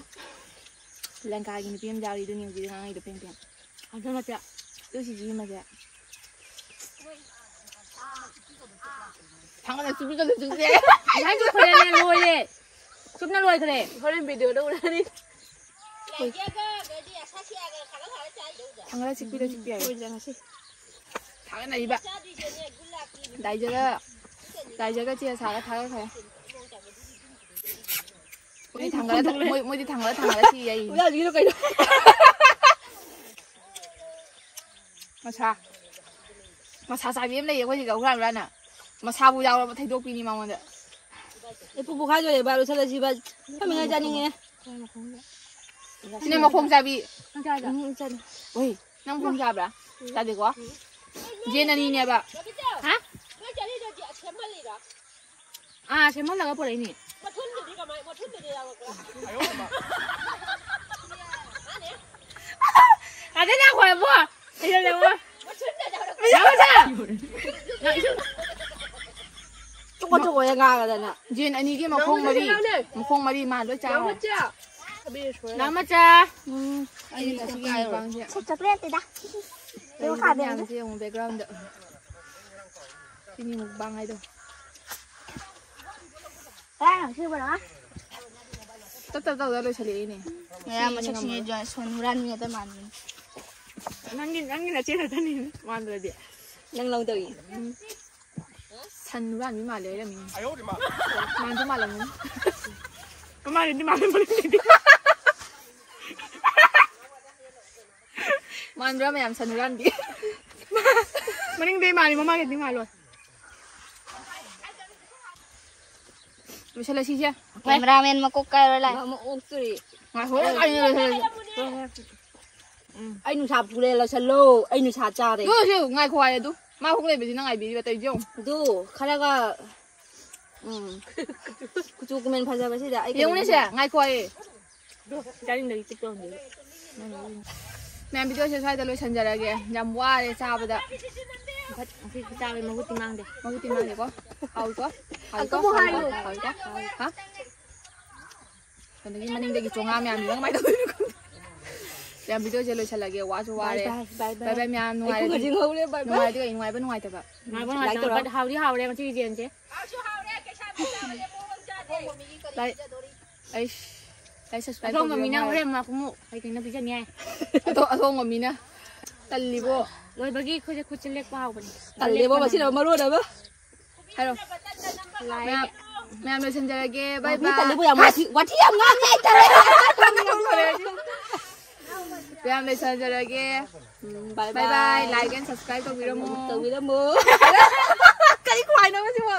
ꯂꯪꯀꯥꯒꯤ ꯅꯨꯄꯤ ꯑꯃ ꯌꯥꯎꯔꯤ, ꯑꯗꯨꯅꯤ ꯍꯧꯖꯤꯛ ꯉꯥꯡꯉꯤꯗꯣ ꯄꯦꯡ ꯄꯦꯡ꯫ ꯑꯗꯨ ꯅꯠꯇꯦ꯫ ꯇꯨ ꯁꯤꯒꯤ ꯑꯃꯁꯦ꯫ ꯊꯥꯡꯒꯠꯂ ꯆꯨꯞꯄꯤꯒꯅꯨ ꯆꯨꯞꯁꯦ꯫ ꯉꯁꯥꯏ ꯆꯨꯞꯈ꯭ꯔꯦꯅꯦ, ꯂꯣꯏꯔꯦ꯫ ꯆꯨꯞꯅ ꯂꯣꯏꯈ꯭ꯔꯦ꯫ ꯍꯣꯔꯦꯟ ꯚꯤꯗꯤꯑꯣꯗ ꯎꯔꯅꯤ꯫ ꯊꯥꯡꯒꯠꯂ ꯆꯤꯛꯄꯤꯔ ꯆꯤꯛꯄꯤ ꯌꯥꯏ꯫ ꯂꯣꯏꯔꯦ ꯉꯁꯤ꯫ ꯊꯥꯒꯠꯅꯔꯤꯕ꯫ ꯗꯥꯏꯖꯒ, ꯗꯥꯏꯖꯒ ꯆꯦ ꯁꯥꯒ ꯊꯥꯒꯠꯈ꯭ꯔꯦ꯫ ꯃꯣꯏꯗꯤ ꯊꯥꯡꯒꯠꯂ, ꯃꯣꯏ, ꯃꯣꯏꯗꯤ ꯊꯥꯡꯒꯠꯂ, ꯊꯥꯡꯒꯠꯂ ꯁꯤ ꯌꯥꯏ꯫ ꯍꯨꯔꯥꯟꯕꯤꯒꯤꯅꯣ ꯀꯩꯅꯣ? ꯃꯁꯥ, ꯃꯁꯥ ꯆꯥꯕꯤ ꯑꯃ ꯂꯩꯌꯦ ꯑꯩꯈꯣꯏ ꯁꯤꯗ, ꯍꯨꯔꯥꯟ ꯍꯨꯔꯥꯟꯅ꯫ ꯃꯁꯥꯕꯨ ꯌꯥꯎꯔꯕ ꯊꯩꯗꯣꯛꯄꯤꯅꯤ ꯃꯉꯣꯟꯗ꯫ ꯑꯩ ꯄꯨꯛ ꯄꯣꯛꯈꯥꯏꯗꯣꯔꯦ, ꯕꯥ, ꯂꯣꯏꯁꯜꯂꯁꯤ, ꯕꯥ꯫ ꯐꯝꯃꯤꯉꯩ ꯆꯥꯅꯤꯡꯉꯦ꯫ ꯁꯤꯅ ꯃꯈꯣꯡ ꯆꯥꯕꯤ꯫ ꯎꯝ, ꯆꯥꯅꯤ꯫ ꯍꯣꯏ, ꯅꯪ ꯃꯈꯣꯡ ꯆꯥꯕ꯭ꯔꯥ? ꯆꯥꯗꯦꯀꯣ? ꯖꯦꯟ ꯑꯅꯤꯅꯦꯕ꯫ ꯍꯥ? ꯑꯥ, ꯁꯦꯝꯍꯜꯂꯒ ꯄꯨꯔꯛꯏꯅꯦ꯫ ꯃꯊꯨꯟꯗꯨꯗꯤ ꯀꯃꯥꯏ-, ꯃꯊꯨꯟꯗꯨꯗꯤ ꯌꯥꯎꯔꯛꯄ꯭ꯔꯥ? ꯑꯗꯩ ꯉꯥꯏꯈꯣ ꯏꯕꯣ꯫ ꯀꯩꯗꯧꯔꯦ ꯏꯕꯣ? ꯃꯊꯨꯟꯗ ꯌꯥꯎꯔꯛꯄ꯭ꯔꯥ? ꯌꯥꯎꯔꯛꯄ꯭ꯔꯥ? ꯆꯨꯀꯣ ꯆꯨꯀꯣ ꯌꯥ ꯉꯥꯡꯉꯗꯅ꯫ ꯖꯦꯟ ꯑꯅꯤꯒꯤ ꯃꯈꯣꯡ ꯃꯔꯤ, ꯃꯈꯣꯡ ꯃꯔꯤ ꯃꯥ ꯂꯣꯏ ꯆꯥꯈ꯭ꯔꯦ꯫ ꯅꯥꯎꯃꯆꯥ꯫ ꯎꯝ, ꯑꯩ ꯉꯁꯤꯒꯤ ꯃꯨꯛꯕꯥꯡꯁꯦ꯫ ꯁꯦ, ꯆꯣꯀ꯭ꯂꯦꯠꯇꯨꯗ꯫ ꯂꯩꯔꯤꯕ ꯃꯌꯥꯝꯁꯦ ꯌꯦꯡꯉꯨ background꯫ ꯁꯤꯅꯤ ꯃꯨꯛꯕꯥꯡ ꯍꯥꯏꯗꯣ꯫ ꯀꯗꯥꯏꯅꯣ ꯁꯤꯕꯣ? ꯇꯞ ꯇꯞ ꯇꯧꯗ ꯂꯣꯏꯁꯤꯜꯂꯛꯏꯅꯦ꯫ ꯃꯌꯥꯝ ꯃꯁꯛꯁꯤꯡꯁꯦ ꯁꯣꯟ ꯍꯨꯔꯥꯟꯕꯤ ꯉꯥꯛꯇ ꯃꯥꯟꯕꯅꯤ꯫ ꯅꯪꯒꯤ, ꯅꯪꯒꯤ ꯅꯆꯦ ꯈꯛꯇꯅꯤ ꯃꯥꯟꯗ꯭ꯔꯗꯤ꯫ ꯅꯪ ꯂꯧꯗꯧꯔꯤ꯫ ꯎꯝ꯫ ꯁꯟ ꯍꯨꯔꯥꯟꯕꯤ ꯃꯥꯜꯂꯦ ꯍꯥꯏꯔꯝꯃꯤꯅꯦ꯫ ꯃꯥꯟꯁꯨ ꯃꯥꯜꯂꯝꯒꯅꯤ꯫ ꯃꯃꯥꯟꯗꯤ ꯃꯥꯜꯂꯝꯒꯅꯤ꯫ ꯃꯥꯟꯕ꯭ꯔꯥ ꯃꯌꯥꯝ, ꯁꯟ ꯍꯨꯔꯥꯟꯕꯤ? ꯃꯅꯤꯡꯗꯩ ꯃꯥꯜꯂꯤ, ꯃꯃꯥꯡꯒꯤꯗꯤ ꯃꯥꯜꯂꯣꯏ꯫ ꯂꯣꯏꯁꯤꯜꯂꯁꯤꯁꯦ꯫ ꯀꯦꯃꯦꯔꯥꯃꯦꯟ ꯃꯀꯣꯛ ꯀꯥꯏꯔ ꯂꯥꯛꯑꯦ꯫ ꯉꯥꯏꯈꯣ, ꯑꯩ ꯅꯨꯡꯁꯥ ꯐꯨꯔꯦ, ꯂꯣꯏꯁꯜꯂꯣ꯫ ꯑꯩ ꯅꯨꯡꯁꯥ ꯆꯥꯔꯦ꯫ ꯇꯨ, ꯇꯨ, ꯉꯥꯏꯈꯣ ꯍꯥꯏꯌꯦ ꯑꯗꯨ꯫ ꯃꯥ ꯍꯨꯛ ꯂꯩꯕꯁꯤ ꯅꯪ ꯉꯥꯏꯕꯤꯔꯤꯕ, ꯇꯧꯔꯤꯁꯦ ꯌꯦꯡꯉꯨ꯫ ꯑꯗꯨ ꯈꯔꯒ, ꯎꯝ, ꯀꯨꯆꯨ ꯀꯨꯃꯦꯟ ꯐꯖꯕꯁꯤꯗ ꯑꯩ ꯌꯦꯡꯉꯨꯅꯦ ꯁꯦ, ꯀꯩꯅꯣ ꯉꯥꯏꯈꯣ ꯍꯥꯏꯌꯦ꯫ ꯆꯥꯅꯤꯡꯗꯕꯤ ꯆꯤꯛꯄ ꯍꯧꯅꯗꯦꯕ꯫ ꯃꯌꯥꯝ, ꯚꯤꯗꯤꯑꯣꯁꯦ ꯁ꯭ꯋꯥꯏꯗ ꯂꯣꯏꯁꯤꯟꯖꯔꯒꯦ꯫ ꯌꯥꯝ ꯋꯥꯔꯦ ꯆꯥꯕꯗ꯫ ꯉꯁꯤ ꯆꯥꯕꯩ ꯃꯍꯨꯠꯇꯤ ꯃꯥꯡꯗꯦ꯫ ꯃꯍꯨꯠꯇꯤ ꯃꯥꯡꯗꯦꯀꯣ꯫ ꯍꯥꯎꯏꯀꯣ? ꯍꯥꯎꯏꯀꯣ? ꯑꯃꯨꯛ ꯍꯥꯏꯌꯨ꯫ ꯍꯥꯎꯏꯀꯣ? ꯍꯥꯎꯏꯀꯣ? ꯍꯥ? ꯑꯗꯒꯤ ꯃꯅꯤꯡꯗꯒꯤ ꯆꯣꯉꯥ ꯃꯌꯥꯝꯁꯤꯅ ꯀꯃꯥꯏꯅ ꯇꯧꯗꯣꯏꯅꯣ ꯈꯪꯗꯦ꯫ ꯃꯌꯥꯝ, ꯚꯤꯗꯤꯑꯣꯁꯦ ꯂꯣꯏꯁꯤꯜꯂꯒꯦ꯫ ꯋꯥꯁꯨ ꯋꯥꯔꯦ꯫ ꯕꯥꯏ ꯕꯥꯏ, ꯕꯥꯏ ꯕꯥꯏ꯫ ꯕꯥꯏ ꯕꯥꯏ ꯃꯌꯥꯝ, ꯑꯩ ꯅꯨꯡꯉꯥꯏꯔꯗꯤ, ꯈꯨꯒꯁꯤ ꯉꯧꯔꯦ, ꯕꯥꯏ ꯕꯥꯏ꯫ ꯅꯨꯡꯉꯥꯏꯔꯗꯤ ꯀꯩ ꯅꯨꯡꯉꯥꯏꯕ ꯅꯨꯡꯉꯥꯏꯇꯕ? ꯉꯥꯏꯕ ꯂꯥꯏꯛ ꯅꯨꯡꯉꯥꯏꯇꯕ, ꯇꯧꯔꯣ꯫ But ꯍꯥꯎꯗꯤ ꯍꯥꯎꯔꯦ ꯉꯁꯤꯒꯤ ꯌꯦꯟꯁꯦ꯫ ꯂꯥꯏꯛ, ꯑꯩꯁ, ꯂꯥꯏꯛ subscribe ꯑꯊꯣꯡꯕ ꯇꯧꯕꯤꯌꯨ ꯃꯤꯅ ꯍꯥꯏꯔꯣ꯫ ꯍꯣꯔꯦꯟ ꯑꯃꯨꯛ ꯀꯩ ꯀꯩꯅꯣ ꯄꯤꯖꯅꯤ ꯍꯥꯏ꯫ ꯑꯊꯣ-, ꯑꯊꯣꯡꯕ ꯃꯤꯅ꯫ ꯇꯜꯂꯤꯕꯣ꯫ ꯂꯣꯏꯕꯒꯤ ꯑꯩꯈꯣꯏꯁꯦ ꯈꯨꯠꯁꯦ ꯂꯦꯛꯄ ꯍꯥꯎꯕꯅꯦ꯫ ꯇꯜꯂꯦꯕꯣ, ꯂꯦꯛꯄ ꯃꯁꯤꯅ ꯅꯪ꯫ ꯃꯔꯣꯟ ꯑꯃ꯫ ꯍꯥꯏꯔꯣ꯫ ꯂꯥꯏꯛ꯫ ꯃꯌꯥꯝ, ꯃꯌꯥꯝ ꯂꯣꯏꯁꯤꯟꯖꯔꯒꯦ꯫ ꯕꯥꯏ ꯋꯥꯊꯤ ꯕꯥꯏ꯫ ꯇꯜꯂꯦꯕꯣ, ꯌꯥꯝ ꯋꯥꯊꯤ, ꯋꯥꯊꯤ ꯌꯥꯝ ꯉꯥꯡꯉꯦ, ꯑꯩ ꯇꯜꯂꯦ꯫ ꯃꯌꯥꯝ ꯂꯣꯏꯁꯤꯟꯖꯔꯒꯦ꯫ ꯎꯝ, ꯕꯥꯏ ꯕꯥꯏ ꯕꯥꯏ꯫ ꯕꯥꯏ꯫ Like and subscribe ꯇꯧꯕꯤꯔꯝꯃꯣ꯫ ꯇꯧꯕꯤꯔꯝꯃꯣ꯫ ꯀꯔꯤ ꯈꯨꯍꯥꯏꯅꯣ ꯁꯤꯕꯣ?